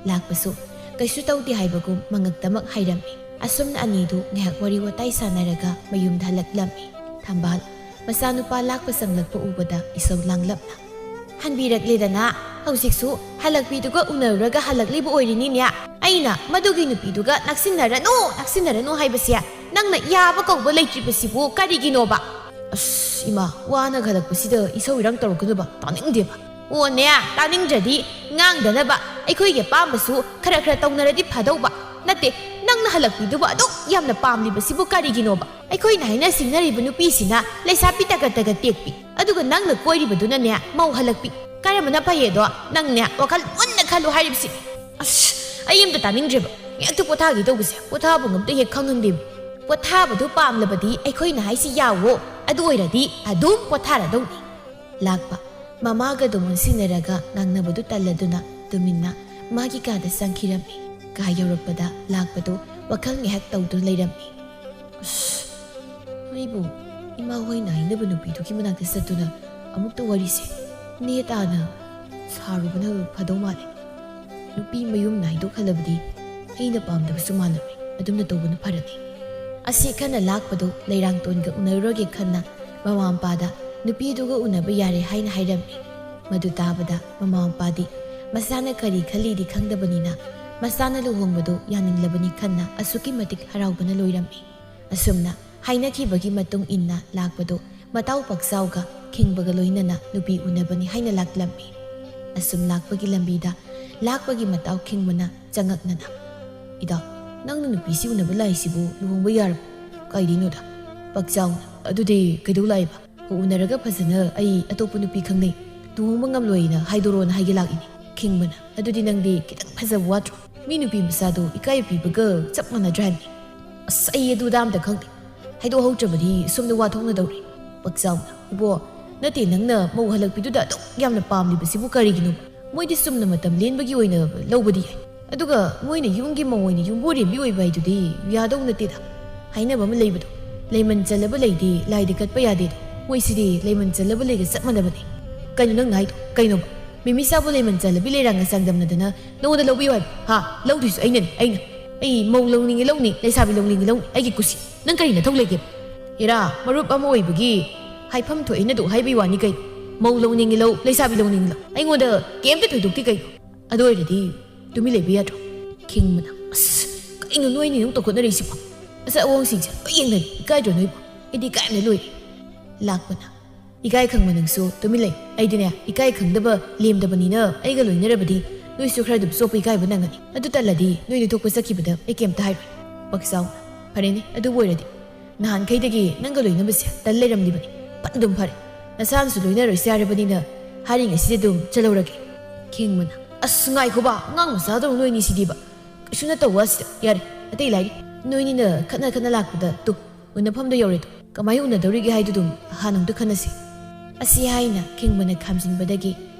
ꯂꯥꯛꯄꯁꯨ ꯀꯩꯁꯨ ꯇꯧꯗꯦ ꯍꯥꯏꯕꯒꯨꯝ ꯃꯉꯛꯇꯃꯛ ꯍꯥꯏꯔꯝꯃꯤ꯫ ꯑꯁꯨꯝꯅ ꯑꯅꯤꯗꯨ ꯉꯥꯏꯍꯥꯛ ꯋꯥꯔꯤ ꯋꯥꯇꯥꯏ ꯁꯥꯟꯅꯔꯒ ꯃꯌꯨꯝꯗ ꯍꯜꯂꯛꯂꯝꯃꯤ꯫ ꯊꯝꯕꯥꯜ ꯃꯆꯥꯅꯨꯄꯥ ꯂꯥꯛꯄ ꯆꯪꯂꯛꯄ ꯎꯕꯗ ꯏꯁꯧ ꯂꯥꯡꯂꯞꯅ, "ꯍꯟꯕꯤꯔꯛꯂꯦꯗꯅ, ꯍꯧꯖꯤꯛꯁꯨ ꯍꯜꯂꯛꯄꯤꯗꯨꯒ ꯎꯅꯔꯨꯔꯒ ꯍꯜꯂꯛꯂꯤꯕ ꯑꯣꯏꯔꯤꯅꯤꯅꯦ꯫ ꯑꯩꯅ ꯃꯗꯨꯒꯤ ꯅꯨꯄꯤꯗꯨꯒ ꯅꯛꯁꯤꯟꯅꯔꯅꯨ, ꯅꯛꯁꯤꯟꯅꯔꯅꯨ ꯍꯥꯏꯕꯁꯦ ꯅꯪꯅ ꯌꯥꯕ ꯀꯧꯕ ꯂꯩꯇ꯭ꯔꯤꯕꯁꯤꯕꯨ ꯀꯔꯤꯒꯤꯅꯣꯕ?" "ꯑꯁ, ꯏꯃꯥ, ꯋꯥꯅ ꯍꯜꯂꯛꯄꯁꯤꯗ ꯏꯁꯧ ꯏꯔꯥꯡ ꯇꯧꯔꯛꯀꯅꯨꯕ, ꯇꯥꯅꯤꯡꯗꯦꯕ꯫" "ꯑꯣꯅꯦ, ꯇꯥꯅꯤꯡꯗ꯭ꯔꯗꯤ ꯉꯥꯡꯗꯅꯕ ꯑꯩꯈꯣꯏꯒꯤ ꯑꯄꯥꯝꯕꯁꯨ ꯈꯔ ꯈꯔ ꯇꯧꯅꯔꯗꯤ ꯐꯗꯧꯕ꯫ ꯅꯠꯇꯦ, ꯅꯪꯅ ꯍꯜꯂꯛꯄꯤꯗꯨꯕꯨ ꯑꯗꯨꯛ ꯌꯥꯝꯅ ꯄꯥꯝꯂꯤꯕꯁꯤꯕꯨ ꯀꯔꯤꯒꯤꯅꯣꯕ? ꯑꯩꯈꯣꯏꯅ ꯍꯥꯏꯅ ꯁꯤꯡꯅꯔꯤꯕ ꯅꯨꯄꯤꯁꯤꯅ ꯂꯩꯁꯥꯕꯤ ꯇꯒꯠ ꯇꯒꯠ ꯇꯦꯛꯄꯤ, ꯑꯗꯨꯒ ꯅꯪꯅ ꯀꯣꯏꯔꯤꯕꯗꯨꯅꯅꯦ ꯃꯧ ꯍꯜꯂꯛꯄꯤ꯫ ꯀꯔꯝꯕꯅ ꯐꯩꯌꯦꯗꯣ ꯅꯪꯅꯦ ꯋꯥꯈꯜ ꯃꯨꯟꯅ ꯈꯜꯂꯨ ꯍꯥꯏꯔꯤꯕꯁꯤ꯫ ꯑꯁ, ꯑꯩ ꯑꯝꯇ ꯇꯥꯅꯤꯡꯗ꯭ꯔꯦꯕ꯫ ꯍꯦꯛꯇ ꯄꯣꯊꯥꯒꯦ ꯇꯧꯕꯁꯦ ꯄꯣꯊꯥꯐꯝ ꯑꯝꯇ ꯍꯦꯛ ꯈꯪꯍꯟꯗꯦꯕ꯫ ꯄꯣꯊꯥꯕꯗꯨ ꯄꯥꯝꯂꯕꯗꯤ ꯑꯩꯈꯣꯏꯅ ꯍꯥꯏꯁꯤ ꯌꯥꯎꯋꯣ, ꯑꯗꯨ ꯑꯣꯏꯔꯗꯤ ꯑꯗꯨꯝ ꯄꯣꯊꯥꯔꯗꯧꯅꯤ꯫ ꯂꯥꯛꯄ꯫ ꯃꯃꯥꯒ ꯑꯗꯨꯝ ꯑꯣꯟꯁꯤꯟꯅꯔꯒ ꯉꯥꯡꯅꯕꯗꯨ ꯇꯜꯂꯗꯨꯅ ꯇꯨꯃꯤꯟꯅ ꯃꯥꯒꯤ ꯀꯥꯗ ꯆꯪꯈꯤꯔꯝꯃꯤ꯫ ꯀꯥ ꯌꯧꯔꯛꯄꯗ ꯂꯥꯛꯄꯗꯨ ꯋꯥꯈꯜ ꯉꯥꯏꯍꯥꯛ ꯇꯧꯗꯨꯅ ꯂꯩꯔꯝꯃꯤ꯫ ꯑꯁ, ꯑꯩꯕꯨ ꯏꯃꯥ ꯍꯣꯏꯅ ꯍꯥꯏꯅꯕ ꯅꯨꯄꯤꯗꯨꯒꯤ ꯃꯅꯥꯛꯇ ꯆꯠꯇꯨꯅ ꯑꯃꯨꯛꯇ ꯋꯥꯔꯤꯁꯦ ꯅꯦ ꯇꯥꯅ ꯁꯥꯔꯨꯕꯅ ꯐꯗꯧ ꯃꯥꯜꯂꯦ꯫ ꯅꯨꯄꯤ ꯃꯌꯨꯝ ꯅꯥꯏꯗꯣꯛꯍꯜꯂꯕꯗꯤ ꯑꯩꯅ ꯄꯥꯝꯗꯕꯁꯨ ꯃꯥꯜꯂꯝꯃꯤ꯫ ꯑꯗꯨꯝꯅ ꯇꯧꯕꯅ ꯐꯔꯅꯤ꯫ ꯑꯁꯤ ꯈꯟꯅ ꯂꯥꯛꯄꯗꯨ ꯂꯩꯔꯥꯡꯇꯣꯟꯒ ꯎꯅꯔꯨꯔꯒꯦ ꯈꯟꯅ ꯃꯃꯥ ꯃꯄꯥꯗ ꯅꯨꯄꯤꯗꯨꯒ ꯎꯅꯕ ꯌꯥꯔꯦ ꯍꯥꯏꯅ ꯍꯥꯏꯔꯝꯃꯤ꯫ ꯃꯗꯨ ꯇꯥꯕꯗ ꯃꯃꯥ ꯃꯄꯥꯗꯤ ꯃꯆꯥꯅ ꯀꯔꯤ ꯈꯜꯂꯤꯗꯤ ꯈꯪꯗꯕꯅꯤꯅ ꯃꯆꯥꯅ ꯂꯨꯍꯣꯡꯕꯗꯨ ꯌꯥꯅꯤꯡꯂꯕꯅꯤ ꯈꯟꯅ ꯑꯁꯨꯛꯀꯤ ꯃꯇꯤꯛ ꯍꯔꯥꯎꯕꯅ ꯂꯣꯏꯔꯝꯃꯤ꯫ ꯑꯁꯨꯝꯅ ꯍꯥꯏꯅꯈꯤꯕꯒꯤ ꯃꯇꯨꯡ ꯏꯟꯅ ꯂꯥꯛꯄꯗꯨ ꯃꯇꯥꯎ ꯄꯥꯛꯆꯥꯎꯒ ꯈꯤꯡꯕꯒ ꯂꯣꯏꯅꯅ ꯅꯨꯄꯤ ꯎꯅꯕꯅꯤ ꯍꯥꯏꯅ ꯂꯥꯛꯂꯝꯃꯤ꯫ ꯑꯁꯨꯝ ꯂꯥꯛꯄꯒꯤ ꯂꯝꯕꯤꯗ ꯂꯥꯛꯄꯒꯤ ꯃꯇꯥꯎ ꯈꯤꯡꯕꯅ ꯆꯉꯛꯅꯅ, "ꯏꯗꯥ, ꯅꯪꯅ ꯅꯨꯄꯤꯁꯤ ꯎꯅꯕ ꯂꯥꯛꯏꯁꯤꯕꯨ ꯂꯨꯍꯣꯡꯕ ꯌꯥꯔꯕꯣ?" "ꯀꯥꯏꯗꯩꯅꯣꯗ?" ꯄꯥꯛꯆꯥꯎꯅ, "ꯑꯗꯨꯗꯤ ꯀꯩꯗꯧ ꯂꯥꯛꯏꯕ?" "ꯎꯅꯔꯒ ꯐꯖꯅ ꯑꯩ ꯑꯇꯣꯞꯄ ꯅꯨꯄꯤ ꯈꯪꯅꯩ, ꯂꯨꯍꯣꯡꯕ ꯉꯝꯂꯣꯏꯅ ꯍꯥꯏꯗꯣꯔꯣꯅ ꯍꯥꯏꯒꯦ ꯂꯥꯛꯏꯅꯤ꯫" ꯈꯤꯡꯕꯅ, "ꯑꯗꯨꯗꯤ ꯅꯪꯗꯤ ꯈꯤꯇꯪ ꯐꯖꯕ ꯋꯥꯠꯇ꯭ꯔꯣ? ꯃꯤ ꯅꯨꯄꯤ ꯃꯆꯥꯗꯣ ꯏꯀꯥꯏ ꯄꯤꯕꯒ ꯆꯞ ꯃꯥꯟꯅꯗ꯭ꯔꯥ ꯍꯥꯏꯕꯅꯤ꯫" "ꯑꯁ, ꯑꯩ ꯑꯗꯨꯗ ꯑꯝꯇ ꯈꯪꯗꯦ꯫ ꯍꯥꯏꯗꯣꯛꯍꯧꯗ꯭ꯔꯕꯗꯤ ꯁꯣꯝꯗ ꯋꯥ ꯊꯣꯛꯅꯗꯧꯔꯤ꯫" ꯄꯥꯛꯆꯥꯎꯅ, "ꯏꯕꯣ, ꯅꯠꯇꯦ, ꯅꯪꯅ ꯃꯧ ꯍꯜꯂꯛꯄꯤꯗꯨꯗ ꯑꯗꯨꯛ ꯌꯥꯝꯅ ꯄꯥꯝꯂꯤꯕꯁꯤꯕꯨ ꯀꯔꯤꯒꯤꯅꯣ? ꯃꯣꯏꯗꯤ ꯆꯨꯝꯅ ꯃꯇꯝ ꯂꯦꯟꯕꯒꯤ ꯑꯣꯏꯅ ꯂꯧꯕꯗꯤ ꯌꯥꯏ꯫ ꯑꯗꯨꯒ ꯃꯣꯏꯅ ꯌꯨꯝꯒꯤ ꯃꯧ ꯑꯣꯏꯅ ꯌꯨꯝꯕꯨꯔꯦꯝꯕꯤ ꯑꯣꯏꯕ ꯍꯥꯏꯗꯨꯗꯤ ꯌꯥꯗꯧ ꯅꯠꯇꯦꯗ꯫ ꯍꯥꯏꯅꯕ ꯑꯃ ꯂꯩꯕꯗꯣ, ꯂꯩꯃꯟ ꯆꯜꯂꯕ ꯂꯩꯗꯤ ꯂꯥꯏꯗ ꯀꯠꯄ ꯌꯥꯗꯦꯗꯣ꯫ ꯃꯣꯏꯁꯤꯗꯤ ꯂꯩꯃꯟ ꯆꯜꯂꯕ ꯂꯩꯒ ꯆꯞ ꯃꯥꯟꯅꯕꯅꯦ꯫" "ꯀꯩꯅꯣ ꯅꯪꯅ ꯍꯥꯏꯗꯣ? ꯀꯩꯅꯣꯕ? ꯃꯤꯃꯤꯁꯥꯕꯨ ꯂꯩꯃꯟ ꯆꯜꯂꯕꯤ ꯂꯩꯔꯥꯡꯒ ꯆꯥꯡꯗꯝꯅꯗꯅ ꯅꯉꯣꯟꯗ ꯂꯧꯕꯤꯌꯨ ꯍꯥꯏꯕ? ꯍꯥ? ꯂꯧꯗꯣꯏꯁꯨ ꯑꯩꯅꯅꯦ, ꯑꯩꯅ꯫ ꯑꯩ ꯃꯧ ꯂꯧꯅꯤꯡꯉꯤ ꯂꯧꯅꯤ, ꯂꯩꯁꯥꯕꯤ ꯂꯧꯅꯤꯡꯉꯤ ꯂꯧꯅꯤ, ꯑꯩꯒꯤ ꯀꯨꯁꯤ꯫ ꯅꯪ ꯀꯔꯤ ꯅꯊꯧ ꯂꯩꯒꯦ?" "ꯍꯦꯔꯥ, ꯃꯔꯨꯞ ꯑꯃ ꯑꯣꯏꯕꯒꯤ ꯍꯥꯏꯐꯝ ꯊꯣꯛꯑꯦꯅ ꯑꯗꯨ ꯍꯥꯏꯕꯩ ꯋꯥꯅꯤ ꯀꯩꯅꯣ꯫ ꯃꯧ ꯂꯧꯅꯤꯡꯉꯤ ꯂꯧ, ꯂꯩꯁꯥꯕꯤ ꯂꯧꯅꯤꯡꯉꯤ ꯂꯧ꯫ ꯑꯩꯉꯣꯟꯗ ꯀꯩꯝꯇ ꯊꯣꯏꯗꯣꯛꯇꯦ ꯀꯩꯅꯣ꯫ ꯑꯗꯨ ꯑꯣꯏꯔꯗꯤ ꯇꯨꯃꯤꯟ ꯂꯩꯕ ꯌꯥꯗ꯭ꯔꯣ?" ꯈꯤꯡꯕꯅ, "ꯑꯁ, ꯀꯩꯅꯣ ꯅꯣꯏꯅꯤ ꯑꯃꯨꯛ ꯇꯧꯈꯠꯅꯔꯤꯁꯤꯕꯣ? ꯑꯁ, ꯑꯋꯥꯡꯁꯤꯡꯁꯦ ꯂꯣꯏ ꯌꯦꯡꯅꯔꯤ꯫ ꯏꯀꯥꯏꯗ꯭ꯔꯣ ꯅꯣꯏꯕꯣ? ꯑꯩꯗꯤ ꯏꯀꯥꯏꯕꯅ ꯂꯣꯏꯔꯦ꯫" ꯂꯥꯛꯄꯅ, "ꯏꯀꯥꯏ ꯈꯪꯕ ꯅꯪꯁꯨ ꯇꯨꯃꯤꯟ ꯂꯩ꯫ ꯑꯩꯗꯤꯅꯦ, ꯏꯀꯥꯏ ꯈꯪꯗꯕ ꯂꯦꯝꯗꯕꯅꯤꯅ ꯑꯩꯒ ꯂꯣꯏꯅꯔꯕꯗꯤ ꯅꯣꯏꯁꯨ ꯈꯔ ꯑꯗꯨꯝ ꯆꯣꯞꯄ ꯏꯀꯥꯏꯕ ꯅꯪꯒꯅꯤ꯫ ꯑꯗꯨ ꯇꯜꯂꯗꯤ ꯅꯣꯏꯅꯤ ꯊꯣꯛꯄ ꯆꯠꯈꯤꯕꯗ ꯑꯩ ꯀꯩꯝꯇ ꯍꯥꯏꯔꯣꯏ꯫ ꯄꯛꯆꯥꯎ, ꯐꯔꯦꯅꯦ, ꯑꯗꯨꯕꯨ ꯑꯣꯏꯔꯗꯤ꯫ ꯅꯍꯥꯟꯈꯩꯗꯒꯤ ꯅꯪꯒ ꯂꯣꯏꯅꯕꯁꯦ ꯇꯟ ꯂꯩꯔꯝꯂꯤꯕꯅꯤ꯫ ꯐꯠ ꯑꯗꯨꯝ ꯐꯔꯦ꯫ ꯅꯁꯥꯅꯁꯨ ꯂꯣꯏꯅꯔꯣꯏꯁꯦ ꯍꯥꯏꯔꯕꯅꯤꯅ ꯍꯥꯏꯔꯤꯉꯩꯁꯤꯗ ꯑꯗꯨꯝ ꯆꯠꯍꯧꯔꯒꯦ꯫ ꯈꯤꯡꯕꯅ, ꯑꯁ, ꯉꯥꯏꯈꯣꯕ, ꯑꯉꯥꯡ ꯃꯆꯥꯗꯧꯅ ꯅꯣꯏꯅꯤꯁꯤꯗꯤꯕ꯫ ꯀꯩꯁꯨ ꯅꯠꯇꯧꯕ ꯑꯁꯤꯗ꯫ ꯌꯥꯔꯦ, ꯑꯇꯩ ꯂꯥꯏꯔꯤ꯫ ꯅꯣꯏꯅꯤꯅ ꯈꯠꯅ ꯈꯠꯅ ꯂꯥꯛꯄꯗ ꯇꯨ, ꯎꯅꯐꯝꯗꯣ ꯌꯧꯔꯦꯗꯣ꯫ ꯀꯃꯥꯏꯅ ꯎꯅꯗꯧꯔꯤꯒꯦ ꯍꯥꯏꯗꯨꯗꯨꯝ ꯍꯥꯟꯅ ꯑꯝꯇ ꯈꯟꯅꯁꯤ꯫ ꯑꯁꯤ ꯍꯥꯏꯅ ꯈꯤꯡꯕꯅ ꯈꯥꯝꯖꯤꯟꯕꯗꯒꯤ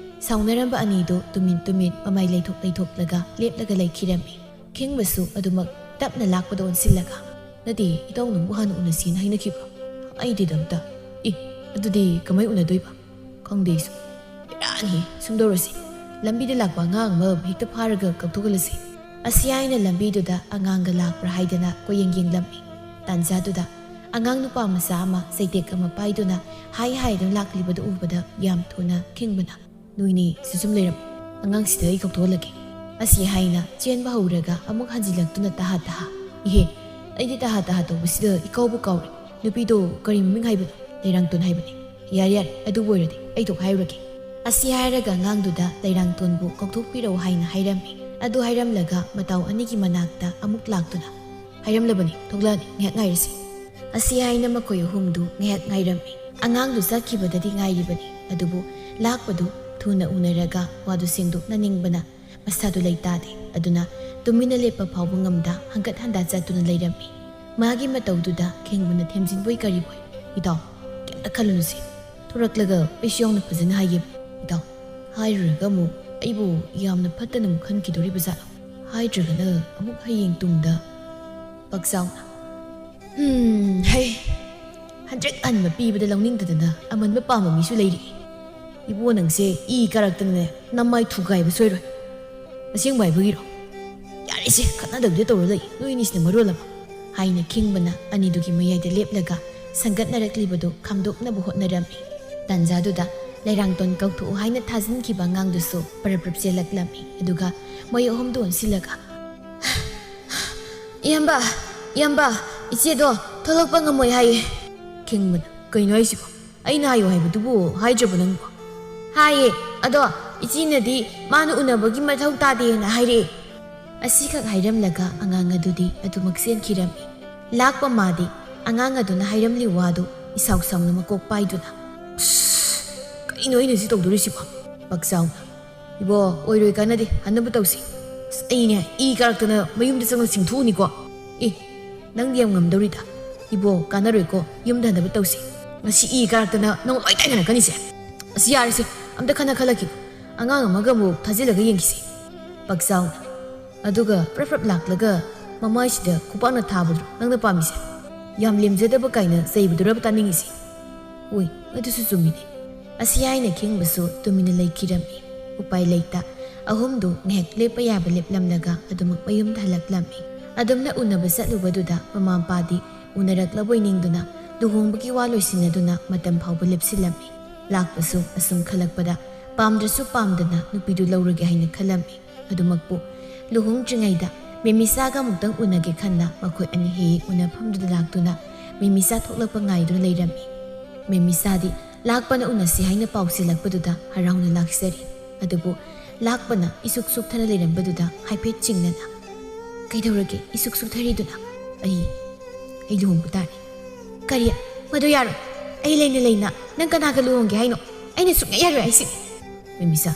ꯁꯥꯎꯅꯔꯝꯕ ꯑꯅꯤꯗꯨ ꯇꯨꯃꯤꯟ ꯇꯨꯃꯤꯟ ꯃꯃꯥꯏ ꯂꯩꯊꯣꯛ ꯂꯩꯊꯣꯛꯂꯒ ꯂꯦꯞꯂꯒ ꯂꯩꯈꯤꯔꯝꯃꯤ꯫ ꯈꯤꯡꯕꯁꯨ ꯑꯗꯨꯃꯛ ꯇꯞꯅ ꯂꯥꯛꯄꯗ ꯑꯣꯟꯁꯤꯜꯂꯒ, "ꯅꯠꯇꯦ, ꯏꯇꯥꯎ ꯅꯪꯕꯨ ꯍꯥꯟꯅ ꯎꯅꯁꯤꯅ ꯍꯥꯏꯅꯈꯤꯕ꯭ꯔꯣ? ꯑꯩꯗꯤ ꯑꯝꯇ꯫ ꯑꯦ, ꯑꯗꯨꯗꯤ ꯀꯃꯥꯏ ꯎꯅꯗꯣꯏꯕ? ꯈꯪꯗꯦ ꯑꯩꯁꯨ꯫ ꯕꯦꯔꯥꯅꯤ, ꯁꯨꯝ ꯇꯧꯔꯁꯤ꯫ ꯂꯝꯕꯤꯗ ꯂꯥꯛꯄ ꯑꯉꯥꯡ ꯑꯃ ꯍꯦꯛꯇ ꯐꯥꯔꯒ ꯀꯧꯊꯣꯛꯍꯜꯂꯁꯤ꯫ ꯑꯁꯤ ꯍꯥꯏꯅ ꯂꯝꯕꯤꯗꯨꯗ ꯑꯉꯥꯡꯒ ꯂꯥꯛꯄ꯭ꯔꯥ ꯍꯥꯏꯗꯅ ꯀꯣꯏꯌꯦꯡ ꯌꯦꯡꯂꯝꯃꯤ꯫ ꯇꯥꯟꯖꯥꯗꯨꯗ ꯑꯉꯥꯡ ꯅꯨꯄꯥ ꯃꯆꯥ ꯑꯃ ꯆꯩꯇꯦꯛ ꯑꯃ ꯄꯥꯏꯗꯨꯅ ꯍꯥꯏ ꯍꯥꯏꯗꯨꯅ ꯂꯥꯛꯂꯤꯕꯗꯨ ꯎꯕꯗ ꯌꯥꯝ ꯊꯨꯅ ꯈꯤꯡꯕꯅ, "ꯅꯣꯏꯅꯤ ꯁꯤ ꯁꯨꯝ ꯂꯩꯔꯝꯃꯣ, ꯑꯉꯥꯡꯁꯤꯗ ꯑꯩ ꯀꯧꯊꯣꯛꯍꯜꯂꯒꯦ"꯫ ꯑꯁꯤ ꯍꯥꯏꯅ ꯆꯦꯟꯕ ꯍꯧꯔꯒ ꯑꯃꯨꯛ ꯍꯟꯖꯤꯜꯂꯛꯇꯨꯅ ꯇꯍꯥ ꯇꯍꯥ, "ꯏꯍꯦ, ꯑꯩꯗꯤ ꯇꯍꯥ ꯇꯍꯥ ꯇꯧꯕꯁꯤꯗ ꯏꯀꯥꯎꯕꯨ ꯀꯥꯎꯔꯦ꯫ ꯅꯨꯄꯤꯗꯣ ꯀꯔꯤ ꯃꯃꯤꯡ ꯍꯥꯏꯕꯅꯣ? ꯂꯩꯔꯥꯡꯇꯣꯟ ꯍꯥꯏꯕꯅꯤ꯫ ꯌꯥꯔꯦ, ꯌꯥꯔꯦ, ꯑꯗꯨꯕꯨ ꯑꯣꯏꯔꯗꯤ ꯑꯩ ꯊꯣꯛ ꯍꯥꯏꯔꯨꯔꯒꯦ"꯫ ꯑꯁꯤ ꯍꯥꯏꯔꯒ ꯑꯉꯥꯡꯗꯨꯗ ꯂꯩꯔꯥꯡꯇꯣꯟꯕꯨ ꯀꯧꯊꯣꯛꯄꯤꯔꯛꯎ ꯍꯥꯏꯅ ꯍꯥꯏꯔꯝꯃꯤ꯫ ꯑꯗꯨ ꯍꯥꯏꯔꯝꯂꯒ ꯃꯇꯥꯎ ꯑꯅꯤꯒꯤ ꯃꯅꯥꯛꯇ ꯑꯃꯨꯛ ꯂꯥꯛꯇꯨꯅ, "ꯍꯥꯏꯔꯝꯂꯕꯅꯤ, ꯊꯣꯛꯂꯛꯑꯅꯤ, ꯉꯥꯏꯍꯥꯛ ꯉꯥꯏꯔꯁꯤ"꯫ ꯑꯁꯤ ꯍꯥꯏꯅ ꯃꯈꯣꯏ ꯑꯍꯨꯝꯗꯨ ꯉꯥꯏꯍꯥꯛ ꯉꯥꯏꯔꯝꯃꯤ꯫ ꯑꯉꯥꯡꯗꯨ ꯆꯠꯈꯤꯕꯗꯗꯤ ꯉꯥꯏꯔꯤꯕꯅꯤ, ꯑꯗꯨꯕꯨ ꯂꯥꯛꯄꯗꯨ ꯊꯨꯅ ꯎꯅꯔꯒ ꯋꯥꯗꯨ ꯁꯦꯡꯗꯣꯛꯅꯅꯤꯡꯕꯅ ꯃꯁꯥꯗꯨ ꯂꯩꯇꯥꯗꯦ꯫ ꯑꯗꯨꯅ ꯇꯨꯃꯤꯟꯅ ꯂꯦꯞꯄ ꯐꯥꯎꯕ ꯉꯝꯗ ꯍꯪꯒꯠ ꯍꯟꯗ ꯆꯠꯇꯨꯅ ꯂꯩꯔꯝꯃꯤ꯫ ꯃꯥꯒꯤ ꯃꯇꯧꯗꯨꯗ ꯈꯤꯡꯕꯅ ꯊꯦꯝꯖꯤꯟꯕꯣꯏ ꯀꯔꯤꯕꯣꯏ, "ꯏꯇꯥꯎ, ꯀꯩꯝꯇ ꯈꯜꯂꯨꯅꯨꯁꯦ꯫ ꯊꯣꯔꯛꯂꯒ ꯑꯩꯁꯨ ꯌꯥꯎꯅ ꯐꯖꯅ ꯍꯥꯏꯒꯦ꯫ ꯏꯇꯥꯎ, ꯍꯥꯏꯔꯨꯔꯒ ꯑꯃꯨꯛ ꯑꯩꯕꯨ ꯌꯥꯝꯅ ꯐꯠꯇꯅ ꯑꯃꯨꯛ ꯈꯟꯈꯤꯗꯣꯔꯤꯕ ꯖꯥꯠꯂꯣ? ꯍꯥꯏꯗ꯭ꯔꯒꯅ ꯑꯃꯨꯛ ꯍꯌꯦꯡ ꯇꯨꯡꯗ"꯫ ꯄꯥꯛꯆꯥꯎꯅ, "ꯎꯝ, ꯍꯩ, ꯍꯟꯗ꯭ꯔꯦꯠ ꯑꯟꯕ ꯄꯤꯕꯗ ꯂꯧꯅꯤꯡꯗꯗꯅ ꯑꯃꯟꯕ ꯄꯥꯝꯕ ꯃꯤꯁꯨ ꯂꯩꯔꯤ꯫ ꯏꯕꯣ, ꯅꯪꯁꯦ ꯏ ꯀꯥꯔꯛꯇꯅꯅꯦ ꯅꯃꯥꯏ ꯊꯨꯒꯥꯏꯕ ꯁꯣꯏꯔꯣꯏ꯫ ꯑꯁꯦꯡꯕ ꯍꯥꯏꯕꯒꯤꯔꯣ? ꯌꯥꯔꯦꯁꯦ, ꯈꯠꯅꯗꯕꯤꯗ ꯇꯧꯔ ꯂꯩ, ꯅꯣꯏ ꯑꯅꯤꯁꯤꯅ ꯃꯔꯣꯜ ꯑꯃ"꯫ ꯍꯥꯏꯅ ꯈꯤꯡꯕꯅ ꯑꯅꯤꯗꯨꯒꯤ ꯃꯌꯥꯏꯗ ꯂꯦꯞꯂꯒ ꯁꯟꯒꯠꯅꯔꯛꯂꯤꯕꯗꯨ ꯈꯥꯝꯗꯣꯛꯅꯕ ꯍꯣꯠꯅꯔꯝꯃꯤ꯫ ꯇꯥꯟꯖꯥꯗꯨꯗ ꯂꯩꯔꯥꯡꯇꯣꯟ ꯀꯧꯊꯣꯛꯎ ꯍꯥꯏꯅ ꯊꯥꯖꯤꯟꯈꯤꯕ ꯑꯉꯥꯡꯗꯨꯁꯨ ꯄꯔꯞ ꯄꯔꯞ ꯆꯦꯜꯂꯛꯂꯝꯃꯤ꯫ ꯑꯗꯨꯒ ꯃꯣꯏ ꯑꯍꯨꯝꯗꯨ ꯑꯣꯟꯁꯤꯜꯂꯒ, "ꯏꯌꯥꯝꯕ, ꯏꯌꯥꯝꯕ, ꯏꯆꯦꯗꯣ ꯊꯣꯛꯂꯛꯄ ꯉꯝꯃꯣꯏ ꯍꯥꯏꯌꯦ"꯫ ꯈꯤꯡꯕꯅ, "ꯀꯩꯅꯣ ꯍꯥꯏꯁꯤꯕꯣ? ꯑꯩꯅ ꯍꯥꯏꯌꯣ ꯍꯥꯏꯕꯗꯨꯕꯨ ꯍꯥꯏꯗ꯭ꯔꯕ ꯅꯪꯕꯣ?" "ꯍꯥꯏꯌꯦ, ꯑꯗꯣ "ꯏꯆꯦꯅꯗꯤ ꯃꯥꯅ ꯎꯅꯕꯒꯤ ꯃꯊꯧ ꯇꯥꯗꯦꯅ ꯍꯥꯏꯔꯛꯑꯦ"꯫ ꯑꯁꯤꯈꯛ ꯍꯥꯏꯔꯝꯂꯒ ꯑꯉꯥꯡ ꯑꯗꯨꯗꯤ ꯑꯗꯨꯃꯛ ꯆꯦꯟꯈꯤꯔꯝꯃꯤ꯫ ꯂꯥꯛꯄ ꯃꯥꯗꯤ ꯑꯉꯥꯡ ꯑꯗꯨꯅ ꯍꯥꯏꯔꯝꯂꯤ ꯋꯥꯗꯨ ꯏꯁꯥꯎ ꯁꯥꯎꯅ ꯃꯀꯣꯛ ꯄꯥꯏꯗꯨꯅ, "ꯑꯁ, ꯀꯩꯅꯣ ꯑꯩꯅ ꯁꯤ ꯇꯧꯗꯣꯔꯤꯁꯤꯕꯣ?" ꯄꯛꯆꯥꯎꯅ, "ꯏꯕꯣ, ꯑꯣꯏꯔꯣꯏ, ꯀꯥꯟꯅꯗꯦ, ꯍꯟꯅꯕ ꯇꯧꯁꯤ꯫ ꯑꯁ, ꯑꯩꯅꯦ ꯏ ꯀꯥꯔꯛꯇꯅ ꯃꯌꯨꯝꯗ ꯆꯪꯉ ꯆꯤꯡꯊꯣꯛꯎꯅꯤꯀꯣ꯫ ꯑꯦ, ꯅꯪꯗꯤ ꯌꯥꯝ ꯉꯝꯗꯧꯔꯤꯗ꯫ ꯏꯕꯣ, ꯀꯥꯟꯅꯔꯣꯏꯀꯣ, ꯌꯨꯝꯗ ꯍꯟꯅꯕ ꯇꯧꯁꯤ꯫ ꯉꯁꯤ ꯏ ꯀꯥꯔꯛꯇꯅ ꯅꯪ ꯂꯣꯏ ꯇꯥꯏꯅꯔꯛꯀꯅꯤꯁꯦ꯫ ꯑꯁ, ꯌꯥꯔꯦꯁꯦ, ꯑꯝꯇ ꯈꯟꯅ ꯈꯜꯂꯛꯈꯤꯅꯨ꯫ ꯑꯉꯥꯡ ꯑꯃꯒ ꯑꯃꯨꯛ ꯊꯥꯖꯤꯜꯂꯒ ꯌꯦꯡꯈꯤꯁꯤ"꯫ ꯄꯛꯆꯥꯎꯅ, ꯑꯗꯨꯒ ꯄ꯭ꯔꯞ ꯄ꯭ꯔꯞ ꯂꯥꯛꯂꯒ ꯃꯃꯥꯏꯁꯤꯗ ꯈꯨꯄꯥꯛꯅ ꯊꯥꯕꯗꯨꯔꯣ ꯅꯪꯅ ꯄꯥꯝꯃꯤꯁꯦ? ꯌꯥꯝ ꯂꯦꯝꯖꯗꯕ ꯀꯥꯏꯅ ꯆꯩꯕꯗꯨꯔꯕ ꯇꯥꯅꯤꯡꯉꯤꯁꯦ? ꯍꯣꯏ, ꯑꯗꯨꯁꯨ ꯆꯨꯝꯃꯤꯅꯦ꯫ ꯑꯁꯤ ꯍꯥꯏꯅ ꯈꯤꯡꯕꯁꯨ ꯇꯨꯃꯤꯟꯅ ꯂꯩꯈꯤꯔꯝꯃꯤ꯫ ꯎꯄꯥꯏ ꯂꯩꯇ ꯑꯍꯨꯝꯗꯨ ꯉꯥꯏꯍꯥꯛ ꯂꯦꯞꯄ ꯌꯥꯕ ꯂꯦꯞꯂꯝꯂꯒ ꯑꯗꯨꯃꯛ ꯃꯌꯨꯝꯗ ꯍꯜꯂꯛꯂꯝꯃꯤ꯫ ꯑꯗꯨꯝꯅ ꯎꯅꯕ ꯆꯠꯂꯨꯕꯗꯨꯗ ꯃꯃꯥ ꯃꯄꯥꯗꯤ ꯎꯅꯔꯛꯂꯕꯣꯏ ꯅꯤꯡꯗꯨꯅ ꯂꯨꯍꯣꯡꯕꯒꯤ ꯋꯥ ꯂꯣꯏꯁꯤꯟꯅꯗꯨꯅ ꯃꯇꯝ ꯐꯥꯎꯕ ꯂꯦꯞꯁꯤꯜꯂꯝꯃꯤ꯫ ꯂꯥꯛꯄꯁꯨ ꯑꯁꯨꯝ ꯈꯜꯂꯛꯄꯗ ꯄꯥꯝꯗ꯭ꯔꯁꯨ ꯄꯥꯝꯗꯅ ꯅꯨꯄꯤꯗꯨ ꯂꯧꯔꯒꯦ ꯍꯥꯏꯅ ꯈꯜꯂꯝꯃꯤ꯫ ꯑꯗꯨꯃꯛꯄꯨ ꯂꯨꯍꯣꯡꯗ꯭ꯔꯤꯉꯩꯗ ꯃꯦꯃꯤꯁꯥꯒ ꯑꯃꯨꯛꯇꯪ ꯎꯅꯒꯦ ꯈꯟꯅ ꯃꯈꯣꯏ ꯑꯅꯤ ꯍꯦꯛ ꯍꯦꯛ ꯎꯅꯐꯝꯗꯨꯗ ꯂꯥꯛꯇꯨꯅ ꯃꯦꯃꯤꯁꯥ ꯊꯣꯛꯂꯛꯄ ꯉꯥꯏꯗꯨꯅ ꯂꯩꯔꯝꯃꯤ꯫ ꯃꯦꯃꯤꯁꯥꯗꯤ ꯂꯥꯛꯄꯅ ꯎꯅꯁꯤ ꯍꯥꯏꯅ ꯄꯥꯎ ꯆꯦꯜꯂꯛꯄꯗꯨꯗ ꯍꯔꯥꯎꯅ ꯂꯥꯛꯆꯔꯤ꯫ ꯑꯗꯨꯕꯨ ꯂꯥꯛꯄꯅ ꯏꯁꯨꯛ ꯁꯨꯛꯊꯅ ꯂꯩꯔꯝꯕꯗꯨꯗ ꯍꯥꯏꯐꯦꯠ ꯆꯤꯡꯅꯅ, "ꯀꯩꯗꯧꯔꯒꯦ ꯏꯁꯨꯛ ꯁꯨꯛꯊꯔꯤꯗꯨꯅ?" "ꯑꯩ, ꯑꯩ ꯂꯨꯍꯣꯡꯕ ꯇꯥꯔꯦ"꯫ "ꯀꯔꯤ? ꯃꯗꯨ ꯌꯥꯔꯣꯏ꯫ ꯑꯩ ꯂꯩꯅ ꯂꯩꯅ ꯅꯪ ꯀꯅꯥꯒ ꯂꯨꯍꯣꯡꯒꯦ ꯍꯥꯏꯅꯣ? ꯑꯩꯅ ꯁꯨꯡꯌꯥ ꯌꯥꯔꯣꯏ ꯍꯥꯏꯁꯤꯅꯤ"꯫ "ꯃꯦꯃꯤꯁꯥ,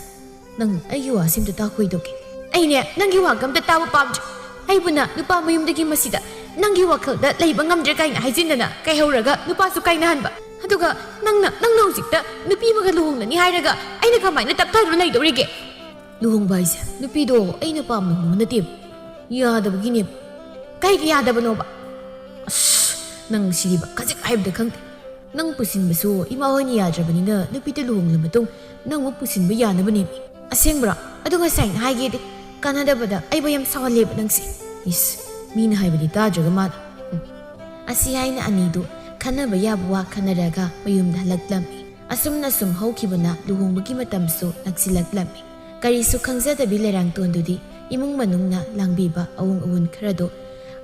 ꯅꯪ ꯑꯩꯒꯤ ꯋꯥꯁꯤ ꯑꯝꯇ ꯇꯥꯈꯣꯏꯗꯧꯒꯦ"꯫ "ꯑꯩꯅꯦ ꯅꯪꯒꯤ ꯋꯥꯒ ꯑꯝꯇ ꯇꯥꯕ ꯄꯥꯝꯗ꯭ꯔꯦ꯫ ꯑꯩꯕꯨꯅ ꯅꯨꯄꯥ ꯃꯌꯨꯝꯗꯒꯤ ꯃꯁꯤꯗ ꯅꯪꯒꯤ ꯋꯥꯈꯜꯗ ꯂꯩꯕ ꯉꯝꯗ꯭ꯔꯦ ꯀꯥꯏꯅ ꯍꯥꯏꯖꯤꯟꯗꯅ ꯀꯩꯍꯧꯔꯒ ꯅꯨꯄꯥꯁꯨ ꯀꯥꯏꯅꯍꯟꯕ꯫ ꯑꯗꯨꯒ ꯅꯪꯅ, ꯅꯪꯅ ꯍꯧꯖꯤꯛꯇ ꯅꯨꯄꯤ ꯑꯃꯒ ꯂꯨꯍꯣꯡꯅꯅꯤ ꯍꯥꯏꯔꯒ ꯑꯩꯅ ꯀꯃꯥꯏꯅ ꯇꯞꯊꯗꯨꯅ ꯂꯩꯗꯧꯔꯤꯒꯦ?" "ꯂꯨꯍꯣꯡꯕ ꯍꯥꯏꯁꯦ ꯅꯨꯄꯤꯗꯣ ꯑꯩꯅ ꯄꯥꯝꯅ ꯍꯣꯡꯕ ꯅꯠꯇꯦꯕ, ꯌꯥꯗꯕꯒꯤꯅꯦꯕ"꯫ "ꯀꯩꯒꯤ ꯌꯥꯗꯕꯅꯣꯕ?" "ꯑꯁ, ꯅꯪ ꯁꯤꯗꯤꯕ ꯈꯖꯤꯛ ꯍꯥꯏꯕꯗ ꯈꯪꯗꯦ꯫ ꯅꯪ ꯄꯨꯁꯤꯟꯕꯁꯨ ꯏꯃꯥ ꯍꯣꯏꯅ ꯌꯥꯗ꯭ꯔꯕꯅꯤꯅ ꯅꯨꯄꯤꯗꯨ ꯂꯨꯍꯣꯡꯂ ꯃꯇꯨꯡ ꯅꯪ ꯑꯃꯨꯛ ꯄꯨꯁꯤꯟꯕ ꯌꯥꯅꯕꯅꯦꯃꯤ"꯫ "ꯑꯁꯦꯡꯕ꯭ꯔꯣ? ꯑꯗꯨ ꯉꯁꯥꯏꯅ ꯍꯥꯏꯒꯦꯗꯤ ꯀꯥꯟꯅꯗꯕꯗ ꯑꯩꯕꯨ ꯌꯥꯝ ꯁꯥꯎꯍꯜꯂꯦꯕ ꯅꯪꯁꯦ꯫ ꯏꯁ, ꯃꯤꯅ ꯍꯥꯏꯕꯗꯤ ꯇꯥꯗ꯭ꯔꯒ ꯃꯥꯅ"꯫ ꯎꯝ꯫ ꯑꯁꯤ ꯍꯥꯏꯅ ꯑꯅꯤꯗꯨ ꯈꯟꯅꯕ ꯌꯥꯕ ꯋꯥ ꯈꯟꯅꯔꯒ ꯃꯌꯨꯝꯗ ꯍꯜꯂꯛꯂꯝꯃꯤ꯫ ꯑꯁꯨꯝꯅ ꯁꯨꯝ ꯍꯧꯈꯤꯕꯅ ꯂꯨꯍꯣꯡꯕꯒꯤ ꯃꯇꯝꯁꯨ ꯅꯛꯁꯤꯜꯂꯛꯂꯝꯃꯤ꯫ ꯀꯔꯤꯁꯨ ꯈꯪꯖꯗꯕꯤ ꯂꯩꯔꯥꯡꯇꯣꯟꯗꯨꯗꯤ ꯏꯃꯨꯡ ꯃꯅꯨꯡꯅ ꯂꯥꯡꯕꯤꯕ ꯑꯋꯨꯡ ꯑꯋꯨꯟ ꯈꯔꯗꯨ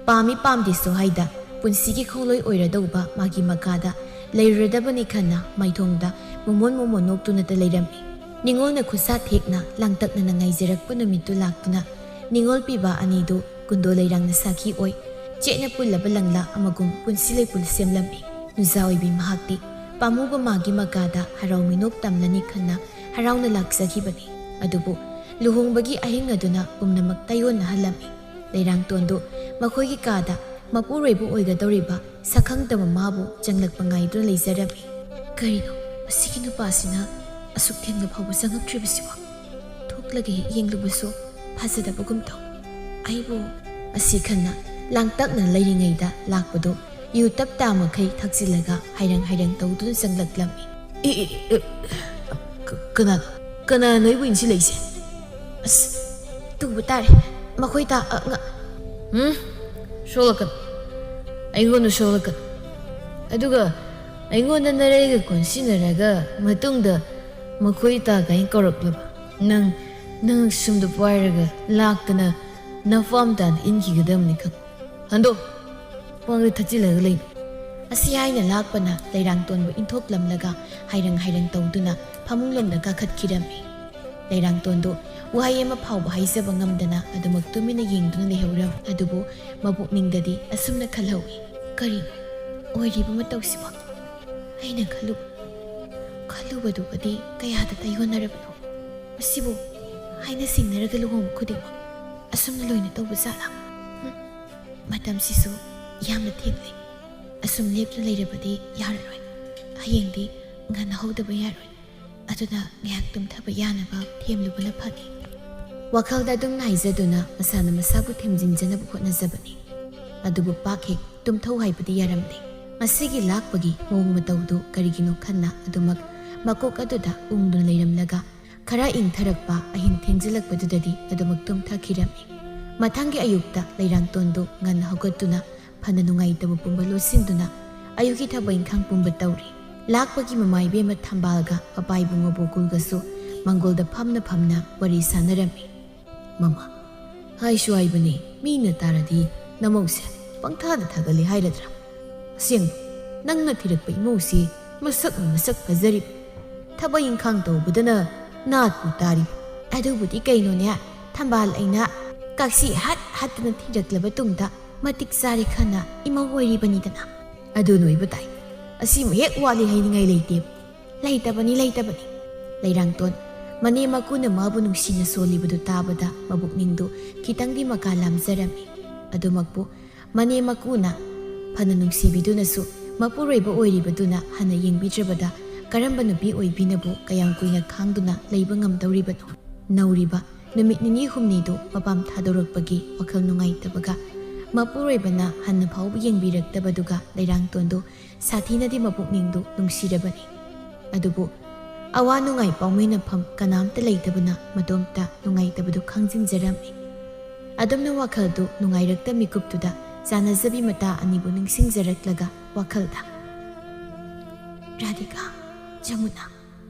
ꯄꯥꯝꯃꯤ ꯄꯥꯝꯗꯦꯁꯨ ꯍꯥꯏꯗ ꯄꯨꯟꯁꯤꯒꯤ ꯈꯣꯡꯂꯣꯏ ꯑꯣꯏꯔꯗꯧꯕ ꯃꯥꯒꯤ ꯃꯀꯥꯗ ꯂꯩꯔꯨꯔꯗꯕꯅꯤ ꯈꯟꯅ ꯃꯥꯏꯊꯣꯡꯗ ꯃꯣꯃꯣꯟ ꯃꯣꯃꯣꯟ ꯅꯣꯛꯇꯨꯅꯇ ꯂꯩꯔꯝꯃꯤ꯫ ꯅꯤꯉꯣꯜꯅ ꯈꯨꯠꯁꯥ ꯊꯦꯛꯅ ꯂꯥꯡꯇꯛꯅꯅ ꯉꯥꯏꯖꯔꯛꯄ ꯅꯨꯃꯤꯠꯇꯨ ꯂꯥꯛꯇꯨꯅ ꯅꯤꯉꯣꯜ ꯄꯤꯕ ꯑꯅꯤꯗꯨ ꯀꯨꯟꯗꯣ ꯂꯩꯔꯥꯡꯅ ꯁꯥꯈꯤ ꯑꯣꯏ ꯆꯦꯠꯅ ꯄꯨꯜꯂꯕ ꯂꯪꯂꯥ ꯑꯃꯒꯨꯝ ꯄꯨꯟꯁꯤ ꯂꯩꯄꯨꯟ ꯁꯦꯝꯂꯝꯃꯤ꯫ ꯅꯨꯖꯥ ꯑꯣꯏꯕꯤ ꯃꯍꯥꯛꯇꯤ ꯄꯥꯝꯃꯨꯕ ꯃꯥꯒꯤ ꯃꯀꯥꯗ ꯍꯔꯥꯎ ꯃꯤꯅꯣꯛ ꯇꯝꯂꯅꯤ ꯈꯟꯅ ꯍꯔꯥꯎꯅ ꯂꯥꯛꯆꯈꯤꯕꯅꯤ꯫ ꯑꯗꯨꯕꯨ ꯂꯨꯍꯣꯡꯕꯒꯤ ꯑꯍꯤꯡ ꯑꯗꯨꯅ ꯄꯨꯝꯅꯃꯛ ꯇꯩꯌꯣꯟꯅꯍꯜꯂꯝꯃꯤ꯫ ꯂꯩꯔꯥꯡꯇꯣꯟꯗꯨ ꯃꯈꯣꯏꯒꯤ ꯀꯥꯗ ꯃꯄꯨꯔꯣꯏꯕ ꯑꯣꯏꯒꯗꯧꯔꯤꯕ ꯁꯛꯈꯪꯗꯕ ꯃꯥꯕꯨ ꯆꯪꯂꯛꯄ ꯉꯥꯏꯗꯨꯅ ꯂꯩꯖꯔꯝꯃꯤ꯫ ꯀꯔꯤꯅꯣ ꯃꯁꯤꯒꯤ ꯅꯨꯄꯥꯁꯤꯅ ꯑꯁꯨꯛ ꯊꯦꯡꯅ ꯐꯥꯎꯕ ꯆꯪꯉꯛꯇ꯭ꯔꯤꯕꯁꯤꯕꯣ? ꯊꯣꯛꯂꯒ ꯍꯦꯛ ꯌꯦꯡꯂꯨꯕꯁꯨ ꯐꯖꯗꯕꯒꯨꯝ ꯇꯧ꯫ ꯑꯩꯕꯨ ꯑꯁꯤ ꯈꯟꯅ ꯂꯥꯡꯇꯛꯅ ꯂꯩꯔꯤꯉꯩꯗ ꯂꯥꯛꯄꯗꯨ ꯌꯨ ꯇꯞ ꯇꯥ ꯃꯈꯩ ꯊꯛꯆꯤꯜꯂꯒ ꯍꯥꯏꯔꯪ ꯍꯥꯏꯔꯪ ꯇꯧꯗꯨꯅ ꯆꯪꯂꯛꯂꯝꯃꯤ꯫ "ꯑꯦ, ꯑꯦ, ꯑꯦ, ꯀ-, ꯀꯅꯥ, ꯀꯅꯥ ꯅꯣꯏꯕꯨ ꯏꯟꯁꯤꯜꯂꯛꯏꯁꯦ?" "ꯑꯁ, ꯇꯨꯕ ꯇꯥꯔꯦ꯫ ꯃꯈꯣꯏ ꯇꯥ-, ꯑ, ꯉ-" "ꯎꯝ? ꯁꯣꯛꯂꯛꯀꯅꯨ꯫ ꯑꯩꯉꯣꯟꯗ ꯁꯣꯛꯂꯛꯀꯅꯨ꯫ ꯑꯗꯨꯒ ꯑꯩꯉꯣꯟꯗ ꯅꯔꯩꯒ ꯀꯣꯟꯁꯤꯟꯅꯔꯒ ꯃꯇꯨꯡꯗ ꯃꯈꯣꯏ ꯇꯥ ꯀꯥꯏꯅ ꯀꯧꯔꯛꯂꯕ? ꯅꯪ, ꯅꯪ ꯁꯨꯝꯗ ꯄꯥꯏꯔꯒ ꯂꯥꯛꯇꯅ ꯅꯐꯝ ꯇꯥꯅ ꯏꯟꯈꯤꯒꯗꯕꯅꯤ ꯈꯪ꯫ ꯍꯟꯗꯣ, ꯈ꯭ꯋꯥꯡꯗ ꯊꯛꯆꯤꯜꯂꯒ ꯂꯩꯅꯨ꯫" ꯑꯁꯤ ꯍꯥꯏꯅ ꯂꯥꯛꯄꯅ ꯂꯩꯔꯥꯡꯇꯣꯟꯕꯨ ꯏꯟꯊꯣꯛꯂꯝꯂꯒ ꯍꯥꯏꯔꯪ ꯍꯥꯏꯔꯪ ꯇꯧꯗꯨꯅ ꯐꯃꯨꯡꯂꯣꯝꯗ ꯀꯥꯈꯠꯈꯤꯔꯝꯃꯤ꯫ ꯂꯩꯔꯥꯡꯇꯣꯟꯗꯨ ꯋꯥꯍꯩ ꯑꯃ ꯐꯥꯎꯕ ꯍꯥꯏꯖꯕ ꯉꯝꯗꯅ ꯑꯗꯨꯃꯛ ꯇꯨꯃꯤꯟꯅ ꯌꯦꯡꯗꯨꯅ ꯂꯩꯍꯧꯔꯝꯃꯤ꯫ ꯑꯗꯨꯕꯨ ꯃꯄꯨꯛꯅꯤꯡꯗꯗꯤ ꯑꯁꯨꯝꯅ ꯈꯜꯍꯧꯏ, "ꯀꯔꯤꯅꯣ ꯑꯣꯏꯔꯤꯕ ꯃꯇꯧꯁꯤꯕꯣ? ꯑꯩꯅ ꯈꯜꯂꯨ-, ꯈꯜꯂꯨꯕꯗꯨꯒꯗꯤ ꯀꯌꯥꯗ ꯇꯥꯏꯌꯣꯟꯅꯔꯕꯅꯣ? ꯃꯁꯤꯕꯨ ꯍꯥꯏꯅ ꯁꯤꯡꯅꯔꯒ ꯂꯨꯍꯣꯡꯕ ꯈꯨꯗꯤꯡꯃꯛ ꯑꯁꯨꯝꯅ ꯂꯣꯏꯅ ꯇꯧꯕ ꯖꯥꯠꯂꯥ? ꯍꯨꯝ, ꯃꯇꯝꯁꯤꯁꯨ ꯌꯥꯝꯅ ꯊꯦꯡꯂꯦ꯫ ꯑꯁꯨꯝ ꯂꯦꯞꯇꯨꯅ ꯂꯩꯔꯕꯗꯤ ꯌꯥꯔꯔꯣꯏ꯫ ꯍꯌꯦꯡꯗꯤ ꯉꯟꯅ ꯍꯧꯗꯕ ꯌꯥꯔꯣꯏ꯫ ꯑꯗꯨꯅ ꯉꯥꯏꯍꯥꯛ ꯇꯨꯝꯊꯕ ꯌꯥꯅꯕ ꯊꯦꯝꯂꯨꯕꯅ ꯐꯅꯤ꯫" ꯋꯥꯈꯜꯗ ꯑꯗꯨꯝ ꯍꯥꯏꯖꯗꯨꯅ ꯃꯁꯥꯅ ꯃꯁꯥꯕꯨ ꯊꯦꯝꯖꯤꯟꯖꯅꯕ ꯍꯣꯠꯅꯖꯕꯅꯤ꯫ ꯑꯗꯨꯕꯨ ꯄꯥꯛ ꯍꯦꯛ ꯇꯨꯝꯊꯧ ꯍꯥꯏꯕꯗꯤ ꯌꯥꯔꯝꯗꯦ꯫ ꯉꯁꯤꯒꯤ ꯂꯥꯛꯄꯒꯤ ꯃꯑꯣꯡ ꯃꯇꯧꯗꯨ ꯀꯔꯤꯒꯤꯅꯣ ꯈꯟꯅ ꯑꯗꯨꯃꯛ ꯃꯀꯣꯛ ꯑꯗꯨꯗ ꯎꯪꯗꯨꯅ ꯂꯩꯔꯝꯂꯒ ꯈꯔ ꯏꯪꯊꯔꯛꯄ ꯑꯍꯤꯡ ꯊꯦꯡꯖꯤꯜꯂꯛꯄꯗꯨꯗꯗꯤ ꯑꯗꯨꯃꯛ ꯇꯨꯝꯊꯈꯤꯔꯝꯃꯤ꯫ ꯃꯊꯪꯒꯤ ꯑꯌꯨꯛꯇ ꯂꯩꯔꯥꯡꯇꯣꯟꯗꯨ ꯉꯟꯅ ꯍꯧꯒꯠꯇꯨꯅ ꯐꯅ ꯅꯨꯡꯉꯥꯏꯇꯕ ꯄꯨꯝꯕ ꯂꯣꯠꯁꯤꯟꯗꯨꯅ ꯑꯌꯨꯛꯀꯤ ꯊꯕꯛ ꯏꯪꯈꯥꯡ ꯄꯨꯝꯕ ꯇꯧꯔꯤ꯫ ꯂꯥꯛꯄꯒꯤ ꯃꯃꯥ ꯏꯕꯦꯝꯃ ꯊꯝꯕꯥꯜꯒ ꯃꯄꯥ ꯏꯕꯨꯡꯉꯣ ꯕꯣꯀꯨꯜꯒꯁꯨ ꯃꯪꯒꯣꯜꯗ ꯐꯝꯅ ꯐꯝꯅ ꯋꯥꯔꯤ ꯁꯥꯟꯅꯔꯝꯃꯤ꯫ "ꯃꯃꯥ, ꯍꯥꯏꯁꯨ ꯍꯥꯏꯕꯅꯤ, ꯃꯤꯅ ꯇꯥꯔꯗꯤ ꯅꯃꯧꯁꯦ ꯄꯪꯊꯥꯗ ꯊꯥꯒꯠꯂꯤ ꯍꯥꯏꯔꯗ꯭ꯔꯥ? ꯑꯁꯦꯡꯕ, ꯅꯪꯅ ꯊꯤꯔꯛꯄ ꯏꯃꯧꯁꯤ ꯃꯁꯛꯅ ꯃꯁꯛ ꯐꯖꯔꯤꯕ꯫ ꯊꯕꯛ ꯏꯪꯈꯥꯡ ꯇꯧꯕꯗꯅ ꯅꯥꯠꯄꯨ ꯇꯥꯔꯤ꯫ ꯑꯗꯨꯕꯨꯗꯤ ꯀꯩꯅꯣꯅꯦ, ꯊꯝꯕꯥꯜ ꯑꯩꯅ ꯀꯥꯛꯁꯤ ꯍꯠ ꯍꯠꯇꯅ ꯊꯤꯔꯛꯂꯕ ꯇꯨꯡꯗ ꯃꯇꯤꯛ ꯆꯥꯔꯦ ꯈꯟꯅ ꯏꯃꯧ ꯑꯣꯏꯔꯤꯕꯅꯤꯗꯅ꯫ ꯑꯗꯨ ꯅꯣꯏꯕ ꯇꯥꯏ꯫ ꯑꯁꯤꯃ ꯍꯦꯛ ꯋꯥꯠꯂꯤ ꯍꯥꯏꯅꯤꯡꯉꯥꯏ ꯂꯩꯇꯦ꯫ ꯂꯩꯇꯕꯅꯤ, ꯂꯩꯇꯕꯅꯤ꯫ ꯂꯩꯔꯥꯡꯇꯣꯟ, ꯃꯅꯦꯝ ꯃꯀꯨꯅ ꯃꯥꯕꯨ ꯅꯨꯡꯁꯤꯅ ꯁꯣꯜꯂꯤꯕꯗꯨ ꯇꯥꯕꯗ ꯃꯕꯨꯛꯅꯤꯡꯗꯨ ꯈꯤꯇꯪꯗꯤ ꯃꯀꯥ ꯂꯥꯝꯖꯔꯝꯃꯤ꯫ ꯑꯗꯨꯃꯛꯄꯨ ꯃꯅꯦꯝ ꯃꯀꯨꯅ ꯐꯅ ꯅꯨꯡꯁꯤꯕꯤꯗꯨꯅꯁꯨ ꯃꯄꯨꯔꯣꯏꯕ ꯑꯣꯏꯔꯤꯕꯗꯨꯅ ꯍꯟꯅ ꯌꯦꯡꯕꯤꯗ꯭ꯔꯕꯗ ꯀꯔꯝꯕ ꯅꯨꯄꯤ ꯑꯣꯏꯕꯤꯅꯕꯨ ꯀꯌꯥꯝ ꯀꯨꯏꯅ ꯈꯥꯡꯗꯨꯅ ꯂꯩꯕ ꯉꯝꯗꯧꯔꯤꯕꯅꯣ? ꯅꯧꯔꯤꯕ ꯅꯨꯃꯤꯠ ꯅꯤꯅꯤ ꯍꯨꯝꯅꯤꯗꯨ ꯃꯄꯥꯝ ꯊꯥꯗꯣꯔꯛꯄꯒꯤ ꯋꯥꯈꯜ ꯅꯨꯡꯉꯥꯏꯇꯕꯒ ꯃꯄꯨꯔꯣꯏꯕꯅ ꯍꯟꯅ ꯐꯥꯎꯕ ꯌꯦꯡꯕꯤꯔꯛꯇꯕꯗꯨꯒ ꯂꯩꯔꯥꯡꯇꯣꯟꯗꯨ ꯁꯥꯊꯤꯅꯗꯤ ꯃꯄꯨꯛꯅꯤꯡꯗꯨ ꯅꯨꯡꯁꯤꯔꯕꯅꯤ꯫ ꯑꯗꯨꯕꯨ ꯑꯋꯥ ꯅꯨꯡꯉꯥꯏ ꯄꯥꯎꯃꯤꯟꯅꯐꯝ ꯀꯅꯥꯝꯇ ꯂꯩꯇꯕꯅ ꯃꯇꯣꯝꯇ ꯅꯨꯡꯉꯥꯏꯇꯕꯗꯨ ꯈꯪꯖꯤꯟꯖꯔꯝꯃꯤ꯫ ꯑꯗꯨꯝꯅ ꯋꯥꯈꯜꯗꯨ ꯅꯨꯡꯉꯥꯏꯔꯛꯇ ꯃꯤꯀꯨꯞꯇꯨꯗ ꯆꯥꯟꯅꯖꯕꯤ ꯃꯇꯥ ꯑꯅꯤꯕꯨ ꯅꯤꯡꯁꯤꯡꯖꯔꯛꯂꯒ ꯋꯥꯈꯜꯗ, "ꯔꯥꯙꯤꯀꯥ, ꯖꯃꯨꯅꯥ,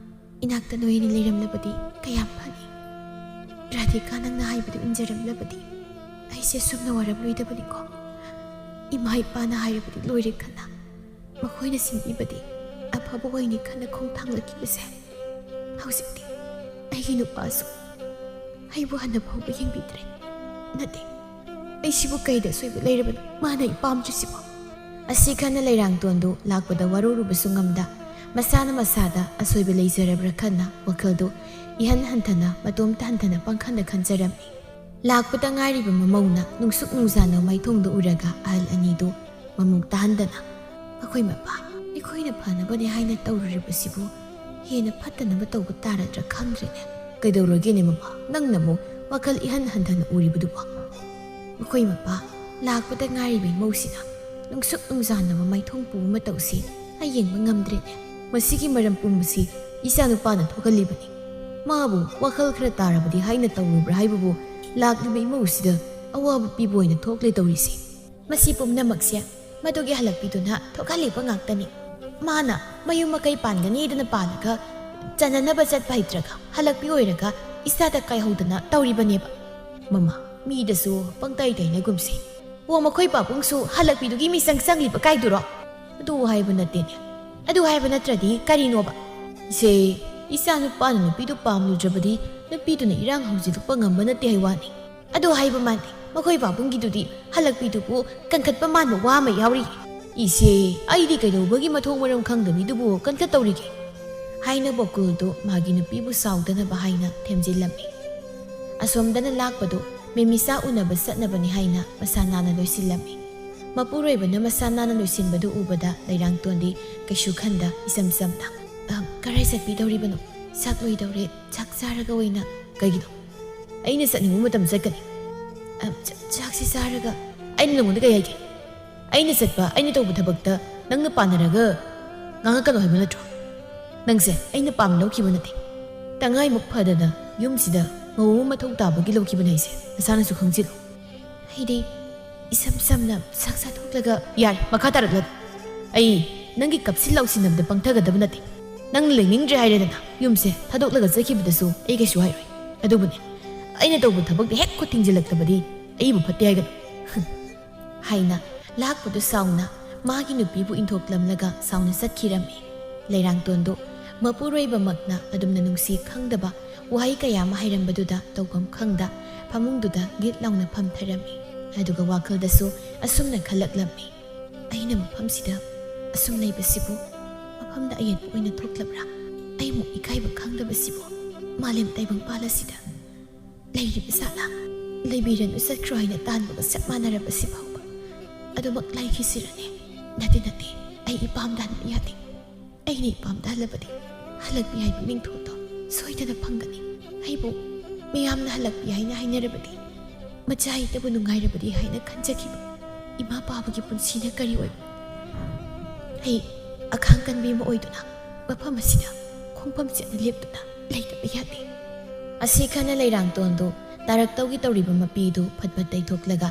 ꯏꯅꯥꯛꯇ ꯅꯣꯏ ꯑꯅꯤ ꯂꯩꯔꯝꯂꯕꯗꯤ ꯀꯌꯥꯝ ꯐꯅꯤ꯫ ꯔꯥꯙꯤꯀꯥ, ꯅꯪꯅ ꯍꯥꯏꯕꯗꯨ ꯏꯟꯖꯔꯝꯂꯕꯗꯤ ꯑꯩꯁꯦ ꯁꯨꯝꯅ ꯋꯥꯔꯝꯂꯣꯏꯗꯕꯅꯤꯀꯣ꯫ ꯏꯃꯥ ꯏꯄꯥꯅ ꯍꯥꯏꯔꯕꯗꯤ ꯂꯣꯏꯔꯦ ꯈꯟꯅ ꯃꯈꯣꯏꯅ ꯁꯤꯟꯕꯤꯕꯗꯤ ꯑꯐꯕ ꯑꯣꯏꯅꯤ ꯈꯟꯅ ꯈꯣꯡꯊꯥꯡꯂꯛꯈꯤꯕꯁꯦ꯫ ꯍꯧꯖꯤꯛꯇꯤ ꯑꯩꯒꯤ ꯅꯨꯄꯥꯁꯨ ꯑꯩꯕꯨ ꯍꯟꯅ ꯐꯥꯎꯕ ꯌꯦꯡꯕꯤꯗ꯭ꯔꯦ꯫ ꯅꯠꯇꯦ, ꯑꯩꯁꯤꯕꯨ ꯀꯩꯗ ꯑꯁꯣꯏꯕ ꯂꯩꯔꯕꯅꯣ? ꯃꯥꯅ ꯑꯩ ꯄꯥꯝꯗ꯭ꯔꯤꯁꯤꯕꯣ?" ꯑꯁꯤ ꯈꯟꯅ ꯂꯩꯔꯥꯡꯇꯣꯟꯗꯨ ꯂꯥꯛꯄꯗ ꯋꯥꯔꯧꯔꯨꯕꯁꯨ ꯉꯝꯗ, ꯃꯁꯥꯅ ꯃꯁꯥꯗ ꯑꯁꯣꯏꯕ ꯂꯩꯖꯔꯕ꯭ꯔꯥ ꯈꯟꯅ ꯋꯥꯈꯜꯗꯨ ꯏꯍꯟ ꯍꯟꯊꯅ, ꯃꯇꯣꯝꯇ ꯍꯟꯊꯅ ꯄꯪꯈꯟꯗ ꯈꯟꯖꯔꯝꯃꯤ꯫ ꯂꯥꯛꯄꯗ ꯉꯥꯏꯔꯤꯕ ꯃꯃꯧꯅ ꯅꯨꯡꯁꯨꯛ ꯅꯨꯡꯖꯥꯟꯅ ꯃꯥꯏꯊꯣꯡꯗ ꯎꯔꯒ ꯑꯍꯜ ꯑꯅꯤꯗꯨ ꯃꯃꯨꯛ ꯇꯥꯍꯟꯗꯅ, "ꯃꯈꯣꯏ ꯃꯄꯥ, ꯑꯩꯈꯣꯏꯅ ꯐꯅꯕꯅꯦ ꯍꯥꯏꯅ ꯇꯧꯔꯨꯔꯤꯕꯁꯤꯕꯨ ꯍꯦꯟꯅ ꯐꯠꯇꯅꯕ ꯇꯧꯕ ꯇꯥꯔꯗ꯭ꯔꯥ ꯈꯪꯗ꯭ꯔꯦꯅꯦ꯫ ꯀꯩꯗꯧꯔꯒꯦꯅꯦ ꯃꯃꯥ? ꯅꯪꯅ ꯑꯃꯨꯛ ꯋꯥꯈꯜ ꯏꯍꯟ ꯍꯟꯊꯅ ꯎꯔꯤꯕꯗꯨꯕꯣ?" "ꯃꯈꯣꯏ ꯃꯄꯥ, ꯂꯥꯛꯄꯗ ꯉꯥꯏꯔꯤꯕ ꯏꯃꯧꯁꯤꯅ ꯅꯨꯡꯁꯨꯛ ꯅꯨꯡꯖꯥꯟꯅꯕ ꯃꯥꯏꯊꯣꯡ ꯄꯨꯕ ꯃꯇꯧꯁꯤ ꯑꯩ ꯌꯦꯡꯕ ꯉꯝꯗ꯭ꯔꯦꯅꯦ꯫ ꯃꯁꯤꯒꯤ ꯃꯔꯝ ꯄꯨꯝꯕꯁꯤ ꯏꯆꯥꯅꯨꯄꯥꯅ ꯊꯣꯛꯍꯜꯂꯤꯕꯅꯤ꯫ ꯃꯥꯕꯨ ꯋꯥꯈꯜ ꯈꯔ ꯇꯥꯔꯕꯗꯤ ꯍꯥꯏꯅ ꯇꯧꯔꯨꯕ꯭ꯔꯥ ꯍꯥꯏꯕꯕꯨ ꯂꯥꯛꯂꯤꯕ ꯏꯃꯧꯁꯤꯗ ꯑꯋꯥꯕ ꯄꯤꯕ ꯑꯣꯏꯅ ꯊꯣꯛꯂꯦ ꯇꯧꯔꯤꯁꯤ꯫ ꯃꯁꯤ ꯄꯨꯝꯅꯃꯛꯁꯦ ꯃꯗꯨꯒꯤ ꯍꯜꯂꯛꯄꯤꯗꯨꯅ ꯊꯣꯛꯍꯜꯂꯤꯕ ꯉꯥꯛꯇꯅꯤ꯫ ꯃꯥꯅ ꯃꯌꯨꯝ ꯃꯀꯩ ꯄꯥꯟꯒꯅꯤꯗꯅ ꯄꯥꯜꯂꯒ ꯆꯟꯅꯅꯕ ꯆꯠꯄ ꯍꯩꯇ꯭ꯔꯒ ꯍꯜꯂꯛꯄꯤ ꯑꯣꯏꯔꯒ ꯏꯁꯥꯗ ꯀꯥꯏꯍꯧꯗꯅ ꯇꯧꯔꯤꯕꯅꯦꯕ꯫ ꯃꯃꯥ, ꯃꯤꯗꯁꯨ ꯄꯪꯇꯥꯏ ꯇꯥꯏꯅꯒꯨꯝꯁꯤ꯫ ꯑꯣ, ꯃꯈꯣꯏ ꯄꯥꯕꯨꯡꯁꯨ ꯍꯜꯂꯛꯄꯤꯗꯨꯒꯤ ꯃꯤꯆꯪ ꯆꯪꯂꯤꯕ ꯀꯥꯏꯗꯨꯔꯣ?" "ꯑꯗꯨ ꯍꯥꯏꯕ ꯅꯠꯇꯦꯅꯦ꯫ ꯑꯗꯨ ꯍꯥꯏꯕ ꯅꯠꯇ꯭ꯔꯗꯤ ꯀꯔꯤꯅꯣꯕ?" "ꯏꯆꯦ, ꯏꯆꯥ ꯅꯨꯄꯥꯅ ꯅꯨꯄꯤꯗꯨ ꯄꯥꯝꯂꯨꯗ꯭ꯔꯕꯗꯤ ꯅꯨꯄꯤꯗꯨꯅ ꯏꯔꯥꯡ ꯍꯧꯖꯤꯜꯂꯛꯄ ꯉꯝꯕ ꯅꯠꯇꯦ ꯍꯥꯏ ꯋꯥꯅꯤ꯫ ꯑꯗꯨ ꯍꯥꯏꯕ ꯃꯥꯟꯗꯦ, ꯃꯈꯣꯏ ꯄꯥꯕꯨꯡꯒꯤꯗꯨꯗꯤ ꯍꯜꯂꯛꯄꯤꯗꯨꯕꯨ ꯀꯟꯈꯠꯄ ꯃꯥꯟꯕ ꯋꯥ ꯑꯃ ꯌꯥꯎꯔꯤ꯫ "ꯏꯆꯦ, ꯑꯩꯗꯤ ꯀꯩꯗꯧꯕꯒꯤ ꯃꯊꯣꯡ ꯃꯔꯝ ꯈꯪꯗꯕꯤꯗꯨꯕꯨ ꯀꯟꯈꯠꯇꯧꯔꯤꯒꯦ?" ꯍꯥꯏꯅ ꯕꯣꯀꯨꯜꯗꯨ ꯃꯥꯒꯤ ꯅꯨꯄꯤꯕꯨ ꯁꯥꯎꯗꯅꯕ ꯍꯥꯏꯅ ꯊꯦꯝꯖꯤꯜꯂꯝꯃꯤ꯫ ꯑꯁꯣꯝꯗꯅ ꯂꯥꯛꯄꯗꯨ ꯃꯦꯃꯤꯁꯥ ꯎꯅꯕ ꯆꯠꯅꯕꯅꯤ ꯍꯥꯏꯅ ꯃꯁꯥ ꯅꯥꯟꯅ ꯂꯣꯏꯁꯤꯜꯂꯝꯃꯤ꯫ ꯃꯄꯨꯔꯣꯏꯕꯅ ꯃꯁꯥ ꯅꯥꯟꯅ ꯂꯣꯏꯁꯤꯟꯕꯗꯨ ꯎꯕꯗ ꯂꯩꯔꯥꯡꯇꯣꯟꯗꯤ ꯀꯩꯁꯨ ꯈꯟꯗ ꯏꯆꯝ ꯆꯝꯅ, "ꯑ, ꯀꯔꯥꯏ ꯆꯠꯄꯤꯗꯧꯔꯤꯕꯅꯣ? ꯆꯥꯛ ꯂꯣꯏꯗꯧꯔꯦ, ꯆꯥꯛ ꯆꯥꯔꯒ ꯑꯣꯏꯅ"꯫ "ꯀꯩꯒꯤꯅꯣ? ꯑꯩꯅ ꯆꯠꯅꯤꯡꯕ ꯃꯇꯝ ꯆꯠꯀꯅꯤ꯫ "ꯑ, ꯆ-, ꯆꯥꯛꯁꯤ ꯆꯥꯔꯒ ꯑꯩꯅ ꯅꯉꯣꯟꯗ ꯀꯩ ꯍꯥꯏꯒꯦ? ꯑꯩꯅ ꯆꯠꯄ, ꯑꯩꯅ ꯇꯧꯕ ꯊꯕꯛꯇ ꯅꯪꯅ ꯄꯥꯟꯅꯔꯒ ꯉꯥꯡꯉꯛꯀꯅꯣ ꯍꯥꯏꯕ ꯅꯠꯇ꯭ꯔꯣ? ꯅꯪꯁꯦ ꯑꯩꯅ ꯄꯥꯝꯅ ꯂꯧꯈꯤꯕ ꯅꯠꯇꯦ꯫ ꯇꯉꯥꯏꯃꯨꯛ ꯐꯗꯅ ꯌꯨꯝꯁꯤꯗ ꯃꯧ ꯑꯃ ꯃꯊꯧ ꯇꯥꯕꯒꯤ ꯂꯧꯈꯤꯕꯅꯦ ꯍꯥꯏꯁꯦ ꯅꯁꯥꯅꯁꯨ ꯈꯪꯖꯤꯜꯂꯨ"꯫ ꯑꯩꯗꯤ ꯏꯁꯝ ꯁꯝꯅ ꯆꯥꯛ ꯆꯥꯊꯣꯛꯂꯒ, "ꯌꯥꯔꯦ, ꯃꯈꯥ ꯇꯥꯔꯛꯂꯅꯨ꯫ ꯑꯩ ꯅꯪꯒꯤ ꯀꯞꯁꯤꯟ ꯂꯥꯎꯁꯤꯟꯅꯕꯗ ꯄꯪꯊꯒꯗꯕ ꯅꯠꯇꯦ꯫ ꯅꯪ ꯂꯩꯅꯤꯡꯗ꯭ꯔꯦ ꯍꯥꯏꯔꯦꯗꯅ, ꯌꯨꯝꯁꯦ ꯊꯥꯗꯣꯛꯂꯒ ꯆꯠꯈꯤꯕꯗꯁꯨ ꯑꯩ ꯀꯩꯁꯨ ꯍꯥꯏꯔꯣꯏ꯫ ꯑꯗꯨꯕꯨꯅꯦ, ꯑꯩꯅ ꯇꯧꯕ ꯊꯕꯛꯇ ꯍꯦꯛ ꯈꯨꯠ ꯊꯤꯡꯖꯤꯜꯂꯛꯇꯕꯗꯤ ꯑꯩꯕꯨ ꯐꯠꯇꯦ ꯍꯥꯏꯒꯅꯨ"꯫ ꯍꯥꯏꯅ ꯂꯥꯛꯄꯗꯨ ꯁꯥꯎꯅ ꯃꯥꯒꯤ ꯅꯨꯄꯤꯕꯨ ꯏꯟꯊꯣꯛꯂꯝꯂꯒ ꯁꯥꯎꯅ ꯆꯠꯈꯤꯔꯝꯃꯤ꯫ ꯂꯩꯔꯥꯡꯇꯣꯟꯗꯨ ꯃꯄꯨꯔꯣꯏꯕꯃꯛꯅ ꯑꯗꯨꯝꯅ ꯅꯨꯡꯁꯤ ꯈꯪꯗꯕ ꯋꯥꯍꯩ ꯀꯌꯥ ꯑꯃ ꯍꯥꯏꯔꯝꯕꯗꯨꯗ ꯇꯧꯐꯝ ꯈꯪꯗ ꯐꯃꯨꯡꯗꯨꯗ ꯒꯤꯠ ꯂꯥꯎꯅ ꯐꯝꯊꯔꯝꯃꯤ꯫ ꯑꯗꯨꯒ ꯋꯥꯈꯜꯗꯁꯨ ꯑꯁꯨꯝꯅ ꯈꯜꯂꯛꯂꯝꯃꯤ, "ꯑꯩꯅ ꯃꯐꯝꯁꯤꯗ ꯑꯁꯨꯝ ꯂꯩꯕꯁꯤꯕꯨ ꯃꯐꯝꯗ ꯑꯌꯦꯠꯄ ꯑꯣꯏꯅ ꯊꯣꯛꯂꯕ꯭ꯔꯥ? ꯑꯩꯃꯨꯛ ꯏꯀꯥꯏꯕ ꯈꯪꯗꯕꯁꯤꯕꯨ ꯃꯥꯂꯦꯝ ꯇꯥꯏꯕꯪꯄꯥꯜ ꯑꯁꯤꯗ ꯂꯩꯔꯤꯕ ꯖꯥꯠꯂꯥ? ꯂꯩꯕꯤꯔꯅꯨ, ꯆꯠꯈ꯭ꯔꯣ ꯍꯥꯏꯅ ꯇꯥꯟꯕꯒ ꯆꯞ ꯃꯥꯟꯅꯔꯕꯁꯤ ꯐꯥꯎꯕ ꯑꯗꯨꯃꯛ ꯂꯩꯈꯤꯁꯤꯔꯅꯦ? ꯅꯠꯇꯦ, ꯅꯠꯇꯦ, ꯑꯩ ꯏꯄꯥꯝꯗ ꯍꯟꯕ ꯌꯥꯗꯦ꯫ ꯑꯩꯅ ꯏꯄꯥꯝꯗ ꯍꯜꯂꯕꯗꯤ ꯍꯜꯂꯛꯄꯤ ꯍꯥꯏꯕ ꯃꯤꯡꯊꯣꯜꯗꯣ ꯁꯣꯏꯗꯅ ꯐꯪꯒꯅꯤ꯫ ꯑꯩꯕꯨ ꯃꯤꯌꯥꯝꯅ ꯍꯜꯂꯛꯄꯤ ꯍꯥꯏꯅ ꯍꯥꯏꯅꯔꯕꯗꯤ ꯃꯆꯥ ꯍꯦꯛꯇꯕꯨ ꯅꯨꯡꯉꯥꯏꯔꯕꯗꯤ ꯍꯥꯏꯅ ꯈꯟꯖꯈꯤꯕ ꯏꯃꯥ ꯄꯥꯕꯒꯤ ꯄꯨꯟꯁꯤꯅ ꯀꯔꯤ ꯑꯣꯏꯕ? ꯑꯩ ꯑꯈꯥꯡ ꯀꯟꯕꯤ ꯑꯃ ꯑꯣꯏꯗꯨꯅ ꯃꯐꯝ ꯑꯁꯤꯗ ꯈꯣꯡꯐꯝ ꯆꯦꯠꯅ ꯂꯦꯞꯇꯨꯅ ꯂꯩꯇꯕ ꯌꯥꯗꯦ"꯫ ꯑꯁꯤ ꯈꯟꯅ ꯂꯩꯔꯥꯡꯇꯣꯟꯗꯨ ꯇꯥꯔꯛꯇꯧꯒꯤ ꯇꯧꯔꯤꯕ ꯃꯄꯤꯗꯨ ꯐꯠ ꯐꯠ ꯇꯩꯊꯣꯛꯂꯒ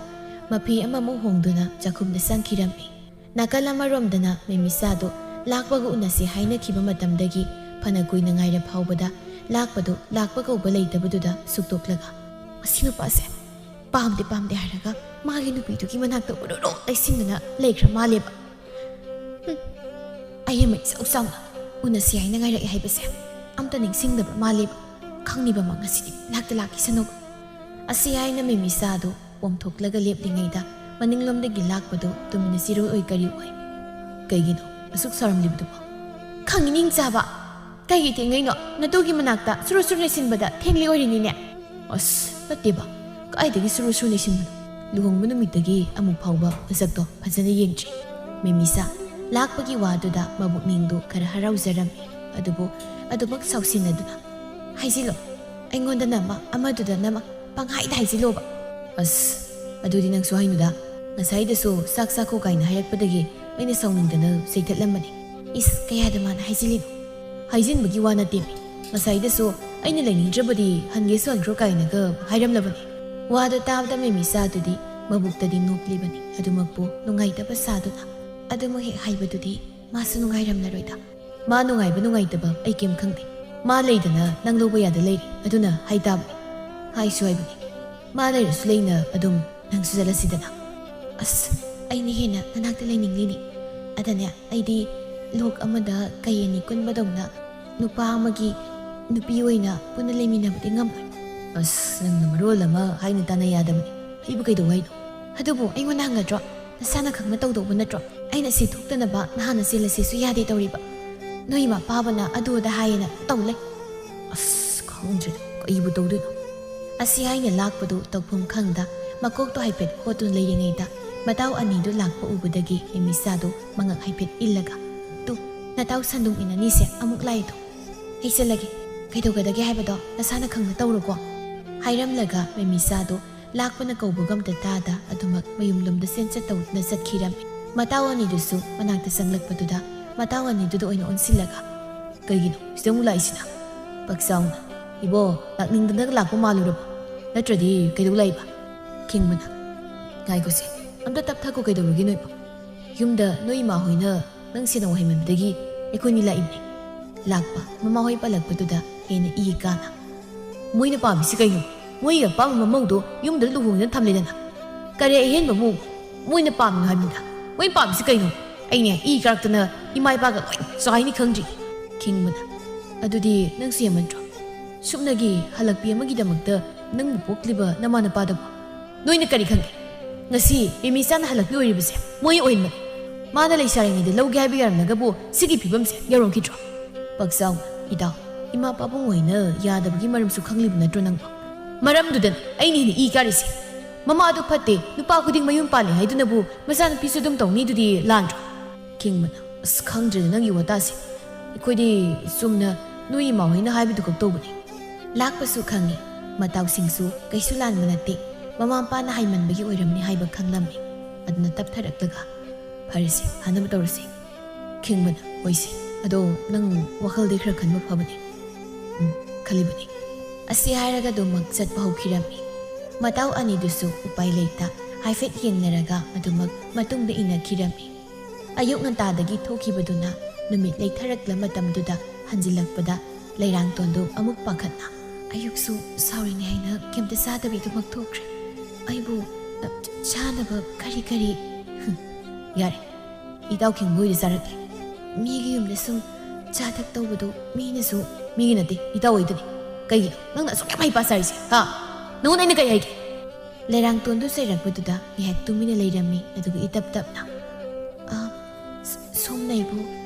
ꯃꯐꯤ ꯑꯃꯃꯨꯛ ꯍꯣꯡꯗꯨꯅ ꯆꯥꯛꯈꯨꯝꯗ ꯆꯪꯈꯤꯔꯝꯃꯤ꯫ ꯅꯥꯀꯜ ꯑꯃꯔꯣꯝꯗꯅ ꯃꯦꯃꯤꯁꯥꯗꯨ ꯂꯥꯛꯄꯒ ꯎꯅꯁꯤ ꯍꯥꯏꯅꯈꯤꯕ ꯃꯇꯝꯗꯒꯤ ꯐꯅ ꯀꯨꯏꯅ ꯉꯥꯏꯔ ꯐꯥꯎꯕꯗ ꯂꯥꯛꯄꯗꯨ ꯂꯥꯛꯄ ꯀꯧꯕ ꯂꯩꯇꯕꯗꯨꯗ ꯁꯨꯛꯇꯣꯛꯂꯒ, "ꯃꯁꯤ ꯅꯨꯄꯥꯁꯦ ꯄꯥꯝꯗꯦ ꯄꯥꯝꯗꯦ ꯍꯥꯏꯔꯒ ꯃꯥꯒꯤ ꯅꯨꯄꯤꯗꯨꯒꯤ ꯃꯅꯥꯛꯇ ꯎꯔꯨꯔꯨ ꯂꯩꯁꯤꯟꯗꯨꯅ ꯂꯩꯈ꯭ꯔ ꯃꯥꯜꯂꯦꯕ꯫ ꯍꯨꯝ, ꯑꯩ ꯑꯃ ꯏꯆꯥꯎ ꯆꯥꯎꯅ ꯎꯅꯁꯤ ꯍꯥꯏꯅ ꯉꯥꯏꯔꯛꯑꯦ ꯍꯥꯏꯕꯁꯦ ꯑꯝꯇ ꯅꯤꯡꯁꯤꯡꯗꯕ꯭ꯔꯥ ꯃꯥꯜꯂꯦꯕ? ꯈꯪꯅꯤꯕ ꯃꯥ ꯉꯁꯤꯗꯤ ꯂꯥꯛꯇ ꯂꯥꯛꯈꯤꯁꯅꯨꯕ꯫ ꯑꯁꯤ ꯍꯥꯏꯅ ꯃꯦꯃꯤꯁꯥꯗꯨ ꯄꯣꯝꯊꯣꯛꯂꯒ ꯂꯦꯞꯂꯤꯉꯩꯗ ꯃꯅꯤꯡꯂꯣꯝꯗꯒꯤ ꯂꯥꯛꯄꯗꯨ ꯇꯨꯃꯤꯟꯅ ꯆꯤꯔꯨ ꯑꯣꯏ ꯀꯔꯤ ꯑꯣꯏ? ꯀꯩꯒꯤꯅꯣ ꯑꯁꯨꯛ ꯁꯥꯎꯔꯝꯂꯤꯕꯗꯨꯕꯣ? ꯈꯪꯉꯤ ꯅꯤꯡꯆꯥꯕ꯫ ꯀꯩꯒꯤ ꯊꯦꯡꯉꯩꯅꯣ? ꯅꯇꯨꯒꯤ ꯃꯅꯥꯛꯇ ꯁꯨꯔꯨ ꯁꯨꯔꯨ ꯂꯩꯁꯤꯟꯕꯗ ꯊꯦꯡꯂꯤ ꯑꯣꯏꯔꯤꯅꯤꯅꯦ꯫ ꯑꯁ, ꯅꯠꯇꯦꯕ꯫ ꯀꯥꯏꯗꯒꯤ ꯁꯨꯔꯨ ꯁꯨꯔꯨ ꯂꯩꯁꯤꯟꯕꯅꯣ? ꯂꯨꯍꯣꯡꯕ ꯅꯨꯃꯤꯠꯇꯒꯤ ꯑꯃꯨꯛ ꯐꯥꯎꯕ ꯃꯁꯛꯇꯣ ꯐꯖꯅ ꯌꯦꯡꯗ꯭ꯔꯤ꯫ ꯃꯦꯃꯤꯁꯥ ꯂꯥꯛꯄꯒꯤ ꯋꯥꯗꯨꯗ ꯃꯕꯨꯛꯅꯤꯡꯗꯨ ꯈꯔ ꯍꯔꯥꯎꯖꯔꯝꯃꯤ꯫ ꯑꯗꯨꯕꯨ ꯑꯗꯨꯃꯛ ꯁꯥꯎꯁꯤꯟꯅꯗꯨꯅ, "ꯍꯥꯏꯖꯤꯜꯂꯣ꯫ ꯑꯩꯉꯣꯟꯗ ꯅꯃ, ꯑꯃꯗꯨꯗ ꯅꯃ, ꯄꯪꯍꯥꯏꯗ ꯍꯥꯏꯖꯤꯜꯂꯣꯕ꯫" ꯑꯁ, ꯑꯗꯨꯗꯤ ꯅꯪꯁꯨ ꯍꯥꯏꯅꯨꯗ꯫ ꯉꯁꯥꯏꯗꯁꯨ ꯆꯥꯛ ꯆꯥꯈꯣ ꯀꯥꯏꯅ ꯍꯥꯏꯔꯛꯄꯗꯒꯤ ꯑꯩꯅ ꯁꯥꯎꯅꯤꯡꯗꯅ ꯆꯩꯊꯠꯂꯝꯕꯅꯤ꯫ ꯏꯁ, ꯀꯌꯥꯗ ꯃꯥꯅ ꯍꯥꯏꯖꯤꯜꯂꯤꯅꯣ? ꯍꯥꯏꯖꯤꯟꯕꯒꯤ ꯋꯥ ꯅꯠꯇꯦꯃꯤ꯫ ꯉꯁꯥꯏꯗꯁꯨ ꯑꯩꯅ ꯂꯩꯅꯤꯡꯗ꯭ꯔꯕꯗꯤ ꯍꯟꯒꯦꯁꯨ ꯍꯟꯈ꯭ꯔꯣ ꯀꯥꯏꯅꯒ ꯍꯥꯏꯔꯝꯂꯕꯅꯤ꯫ ꯋꯥꯗꯣ ꯇꯥꯕꯗ ꯃꯦꯃꯤꯁꯥꯗꯨꯗꯤ ꯃꯕꯨꯛꯇꯗꯤ ꯅꯣꯛꯂꯤꯕꯅꯤ, ꯑꯗꯨꯃꯛꯄꯨ ꯅꯨꯡꯉꯥꯏꯇꯕ ꯁꯥꯗꯨꯅ꯫ ꯑꯗꯨꯃꯛ ꯍꯦꯛ ꯍꯥꯏꯕꯗꯨꯗꯤ ꯃꯥꯁꯨ ꯅꯨꯡꯉꯥꯏꯔꯝꯂꯔꯣꯏꯗ꯫ ꯃꯥ ꯅꯨꯡꯉꯥꯏꯕ ꯅꯨꯡꯉꯥꯏꯇꯕ ꯑꯩ ꯀꯩꯝ ꯈꯪꯗꯦ꯫ ꯃꯥ ꯂꯩꯗꯅ ꯅꯪ ꯂꯧꯕ ꯌꯥꯗ ꯂꯩꯔꯤ, ꯑꯗꯨꯅ ꯍꯥꯏꯇꯥꯕꯅꯤ꯫ ꯍꯥꯏꯁꯨ ꯍꯥꯏꯕꯅꯤ꯫ ꯃꯥ ꯂꯩꯔꯁꯨ ꯂꯩꯅ ꯑꯗꯨꯝ ꯅꯪꯁꯨ ꯆꯠꯂꯁꯤꯗꯅ꯫ ꯑꯁ, ꯑꯩꯅ ꯍꯦꯟꯅ ꯅꯅꯥꯛꯇ ꯂꯩꯅꯤꯡꯂꯤꯅꯤ꯫ ꯑꯗꯅꯦ, ꯑꯩꯗꯤ ꯂꯣꯛ ꯑꯃꯗ ꯀꯩ ꯑꯅꯤ ꯀꯨꯟꯕꯗꯧꯅ ꯅꯨꯄꯥ ꯑꯃꯒꯤ ꯅꯨꯄꯤ ꯑꯣꯏꯅ ꯄꯨꯟꯅ ꯂꯩꯃꯤꯟꯅꯕꯗꯤ ꯉꯝꯃꯣꯏ꯫ ꯑꯁ, ꯅꯪꯅ ꯃꯔꯣꯜ ꯑꯃ ꯍꯥꯏꯅ ꯇꯥꯅ ꯌꯥꯗꯕꯅꯤ꯫ ꯑꯩꯕꯨ ꯀꯩꯗꯧ ꯍꯥꯏꯅꯣ? ꯑꯗꯨꯕꯨ ꯑꯩꯉꯣꯟꯗ ꯍꯪꯒꯗ꯭ꯔꯣ? ꯅꯁꯥꯅ ꯈꯪꯅ ꯇꯧꯗꯧꯕ ꯅꯠꯇ꯭ꯔꯣ? ꯑꯩꯅ ꯁꯤ ꯊꯣꯛꯇꯅꯕ ꯅꯍꯥꯟꯅ ꯆꯦꯜꯂꯁꯦꯁꯨ ꯌꯥꯗꯦ ꯇꯧꯔꯤꯕ꯫ ꯅꯣꯏ ꯏꯃꯥ ꯄꯥꯕꯅ ꯑꯗꯨ ꯑꯗ ꯍꯥꯏꯌꯦꯅ ꯇꯧ ꯂꯩ꯫ ꯑꯁ, ꯈꯪꯗ꯭ꯔꯦꯗ, ꯀꯩꯕꯨ ꯇꯧꯗꯣꯏꯅꯣ? ꯑꯁꯤ ꯍꯥꯏꯅ ꯂꯥꯛꯄꯗꯨ ꯇꯧꯐꯝ ꯈꯪꯗ ꯃꯀꯣꯛꯇꯣ ꯍꯥꯏꯐꯦꯠ ꯍꯣꯠꯇꯨꯅ ꯂꯩꯔꯤꯉꯩꯗ ꯃꯇꯥꯎ ꯑꯅꯤꯗꯨ ꯂꯥꯛꯄ ꯎꯕꯗꯒꯤ ꯃꯦꯃꯤꯁꯥꯗꯨ ꯃꯉꯛ ꯍꯥꯏꯐꯦꯠ ꯏꯜꯂꯒ, "ꯇꯨ, ꯅꯇꯥꯎ ꯁꯟꯗꯣꯡ ꯏꯟꯅꯅꯤꯁꯦ ꯑꯃꯨꯛ ꯂꯥꯛꯑꯦꯗꯣ꯫ ꯑꯩ ꯆꯠꯂꯒꯦ꯫ ꯀꯩꯗꯧꯒꯗꯒꯦ ꯍꯥꯏꯕꯗꯣ ꯅꯁꯥꯅ ꯈꯪꯅ ꯇꯧꯔꯣꯀꯣ," ꯍꯥꯏꯔꯝꯂꯒ ꯃꯦꯃꯤꯁꯥꯗꯨ ꯂꯥꯛꯄꯅ ꯀꯧꯕꯒ ꯑꯝꯇ ꯇꯥꯗ ꯑꯗꯨꯃꯛ ꯃꯌꯨꯝꯂꯣꯝꯗ ꯆꯦꯟꯆꯠ ꯇꯧꯗꯨꯅ ꯆꯠꯈꯤꯔꯝꯃꯤ꯫ ꯃꯇꯥꯎ ꯑꯅꯤꯗꯨꯁꯨ ꯃꯅꯥꯛꯇ ꯆꯪꯂꯛꯄꯗꯨꯗ ꯃꯇꯥꯎ ꯑꯅꯤꯗꯨꯗ ꯑꯣꯏꯅ ꯑꯣꯟꯁꯤꯜꯂꯒ, "ꯀꯩꯒꯤꯅꯣ ꯁꯤꯗ ꯑꯃꯨꯛ ꯂꯥꯛꯏꯁꯤꯅ?" ꯄꯥꯛꯆꯥꯎꯅ, "ꯏꯕꯣ, ꯂꯥꯛꯅꯤꯡꯗꯅ ꯂꯥꯛꯄ ꯃꯥꯜꯂꯨꯔꯕꯣ? ꯅꯠꯇ꯭ꯔꯗꯤ ꯀꯩꯗꯧ ꯂꯥꯛꯏꯕ?" ꯈꯤꯡꯕꯅ, "ꯉꯥꯏꯈꯣꯁꯦ, ꯑꯝꯇ ꯇꯞꯊꯈꯣ, ꯀꯩꯗꯧꯔꯒꯦ ꯅꯣꯏꯕꯣ? ꯌꯨꯝꯗ ꯅꯣꯏ ꯏꯃꯥ ꯍꯣꯏꯅ ꯅꯪ ꯁꯦꯟꯅꯧ ꯍꯥꯏꯃꯟꯕꯗꯒꯤ ꯑꯩꯈꯣꯏꯅꯤ ꯂꯥꯛꯏꯕꯅꯤ꯫" ꯂꯥꯛꯄ ꯃꯃꯥ ꯍꯣꯏ ꯄꯜꯂꯛꯄꯗꯨꯗ ꯍꯦꯟꯅ ꯏ ꯀꯥꯅ, "ꯃꯣꯏꯅ ꯄꯥꯝꯃꯤꯁꯤ ꯀꯩꯅꯣ? ꯃꯣꯏꯒꯤ ꯑꯄꯥꯝꯕ ꯃꯃꯧꯗꯣ ꯌꯨꯝꯗ ꯂꯨꯍꯣꯡꯗꯅ ꯊꯝꯂꯦꯗꯅ꯫ ꯀꯔꯤ ꯑꯍꯦꯟꯕ ꯑꯃꯨꯛ ꯃꯣꯏꯅ ꯄꯥꯝꯃꯤꯅꯣ ꯍꯥꯏꯕꯅꯤꯗ? ꯃꯣꯏꯅ ꯄꯥꯝꯃꯤꯁꯤ ꯀꯩꯅꯣ?" ꯑꯩꯅꯦ ꯏ ꯀꯥꯔꯛꯇꯅ ꯏꯃꯥ ꯏꯄꯥꯒ ꯂꯣꯏ ꯆꯥꯏꯅꯤ ꯈꯪꯗ꯭ꯔꯤ꯫ ꯈꯤꯡꯕꯅ, ꯑꯗꯨꯗꯤ ꯅꯪꯁꯨ ꯍꯦꯟꯃꯟꯗ꯭ꯔꯣ? ꯁꯨꯞꯅꯒꯤ ꯍꯜꯂꯛꯄꯤ ꯑꯃꯒꯤꯗꯃꯛꯇ ꯅꯪꯕꯨ ꯄꯣꯛꯂꯤꯕ ꯅꯃꯥ ꯅꯄꯥꯗꯕꯨ ꯅꯣꯏꯅ ꯀꯔꯤ ꯈꯪꯒꯦ? ꯉꯁꯤ ꯔꯤꯃꯤꯆꯥꯅ ꯍꯜꯂꯛꯄꯤ ꯑꯣꯏꯔꯤꯕꯁꯦ ꯃꯣꯏ ꯑꯣꯏꯅꯃꯛ꯫ ꯃꯥꯅ ꯂꯩꯁꯥꯔꯤꯉꯩꯗ ꯂꯧꯒꯦ ꯍꯥꯏꯕ ꯌꯥꯔꯝꯂꯒꯕꯨ ꯁꯤꯒꯤ ꯐꯤꯕꯝꯁꯦ ꯌꯧꯔꯝꯈꯤꯗ꯭ꯔꯣ? ꯄꯥꯛꯆꯥꯎ, ꯏꯇꯥꯎ, ꯏꯃꯥ ꯄꯥꯕꯨꯡ ꯑꯣꯏꯅ ꯌꯥꯗꯕꯒꯤ ꯃꯔꯝꯁꯨ ꯈꯪꯂꯤꯕ ꯅꯠꯇ꯭ꯔꯣ ꯅꯪꯕꯣ? ꯃꯔꯝꯗꯨꯗꯅ ꯑꯩꯅ ꯍꯦꯟꯅ ꯏ ꯀꯥꯔꯤꯁꯦ꯫ ꯃꯃꯥꯗꯨ ꯐꯠꯇꯦ, ꯅꯨꯄꯥ ꯈꯨꯗꯤꯡ ꯃꯌꯨꯝ ꯄꯥꯜꯂꯦ ꯍꯥꯏꯗꯨꯅꯕꯨ ꯃꯆꯥꯅꯨꯄꯤꯁꯨ ꯑꯗꯨꯝ ꯇꯧꯅꯤꯗꯨꯗꯤ ꯂꯥꯟꯗ꯭ꯔꯣ? ꯈꯤꯡꯕꯅ, ꯑꯁ, ꯈꯪꯗ꯭ꯔꯦꯗ ꯅꯪꯒꯤ ꯋꯥꯇꯥꯁꯦ꯫ ꯑꯩꯈꯣꯏꯗꯤ ꯆꯨꯝꯅ ꯅꯣꯏ ꯏꯃꯥ ꯍꯣꯏꯅ ꯍꯥꯏꯕꯗꯨ ꯈꯛ ꯇꯧꯕꯅꯤ꯫ ꯂꯥꯛꯄꯁꯨ ꯈꯪꯉꯤ, ꯃꯇꯥꯎꯁꯤꯡꯁꯨ ꯀꯩꯁꯨ ꯂꯥꯟꯕ ꯅꯠꯇꯦ, ꯃꯃꯥ ꯃꯄꯥꯅ ꯍꯥꯏꯃꯟꯕꯒꯤ ꯑꯣꯏꯔꯝꯅꯤ ꯍꯥꯏꯕ ꯈꯪꯂꯝꯃꯤ꯫ ꯑꯗꯨꯅ ꯇꯞꯊꯔꯛꯂꯒ, "ꯐꯔꯦꯁꯦ, ꯐꯅꯕ ꯇꯧꯔꯁꯦ꯫" ꯈꯤꯡꯕꯅ, "ꯍꯣꯏꯁꯦ, ꯑꯗꯣ ꯅꯪ ꯋꯥꯈꯜꯗꯤ ꯈꯔ ꯈꯟꯕ ꯐꯕꯅꯦ꯫" "ꯎꯝ, ꯈꯜꯂꯤꯕꯅꯤ꯫" ꯑꯁꯤ ꯍꯥꯏꯔꯒ ꯑꯗꯨꯃꯛ ꯆꯠꯄ ꯍꯧꯈꯤꯔꯝꯃꯤ꯫ ꯃꯇꯥꯎ ꯑꯅꯤꯗꯨꯁꯨ ꯎꯄꯥꯏ ꯂꯩꯇ ꯍꯥꯏꯐꯦꯠ ꯌꯦꯡꯅꯔꯒ ꯑꯗꯨꯃꯛ ꯃꯇꯨꯡꯗ ꯏꯟꯅꯈꯤꯔꯝꯃꯤ꯫ ꯑꯌꯨꯛ ꯉꯟꯇꯥꯗꯒꯤ ꯊꯣꯛꯈꯤꯕꯗꯨꯅ ꯅꯨꯃꯤꯠ ꯂꯩꯊꯔꯛꯂ ꯃꯇꯝꯗꯨꯗ ꯍꯟꯖꯤꯜꯂꯛꯄꯗ ꯂꯩꯔꯥꯡꯇꯣꯟꯗꯨ ꯑꯃꯨꯛ ꯄꯥꯈꯠꯅ, "ꯑꯌꯨꯛꯁꯨ ꯁꯥꯎꯔꯤꯅꯦ ꯍꯥꯏꯅ ꯀꯩꯝꯇ ꯆꯥꯗꯕꯤ ꯑꯗꯨꯃꯛ ꯊꯣꯛꯈ꯭ꯔꯦ꯫ ꯑꯩꯕꯨ, ꯑ, ꯆꯥꯅꯕ ꯀꯔꯤ ꯀꯔꯤ?" "ꯍꯨꯝ, ꯌꯥꯔꯦ, ꯏꯇꯥꯎ ꯈꯤꯡꯕ ꯍꯣꯏꯗ ꯆꯥꯔꯛꯀꯦ꯫ ꯃꯤꯒꯤ ꯌꯨꯝꯗ ꯁꯨꯝ ꯆꯥ ꯊꯛ ꯇꯧꯕꯗꯣ ꯃꯤꯅꯁꯨ..." "ꯃꯤꯒꯤ ꯅꯠꯇꯦ, ꯏꯇꯥꯎ ꯍꯣꯏꯗꯅꯤ꯫ ꯀꯩꯒꯤꯅꯣ ꯅꯪꯅ ꯑꯁꯨꯛ ꯌꯥꯝ ꯍꯩꯄꯥ ꯁꯥꯔꯤꯁꯦ, ꯍꯥ? ꯅꯉꯣꯟꯗ ꯑꯩꯅ ꯀꯩ ꯍꯥꯏꯒꯦ?" ꯂꯩꯔꯥꯡꯇꯣꯟꯗꯨ ꯆꯩꯔꯛꯄꯗꯨꯗ ꯉꯥꯏꯍꯥꯛ ꯇꯨꯃꯤꯟꯅ ꯂꯩꯔꯝꯃꯤ꯫ ꯑꯗꯨꯒ ꯏꯇꯞ ꯇꯞꯅ, "ꯑ, ꯁ-, ꯁꯣꯝꯅ ꯑꯩꯕꯨ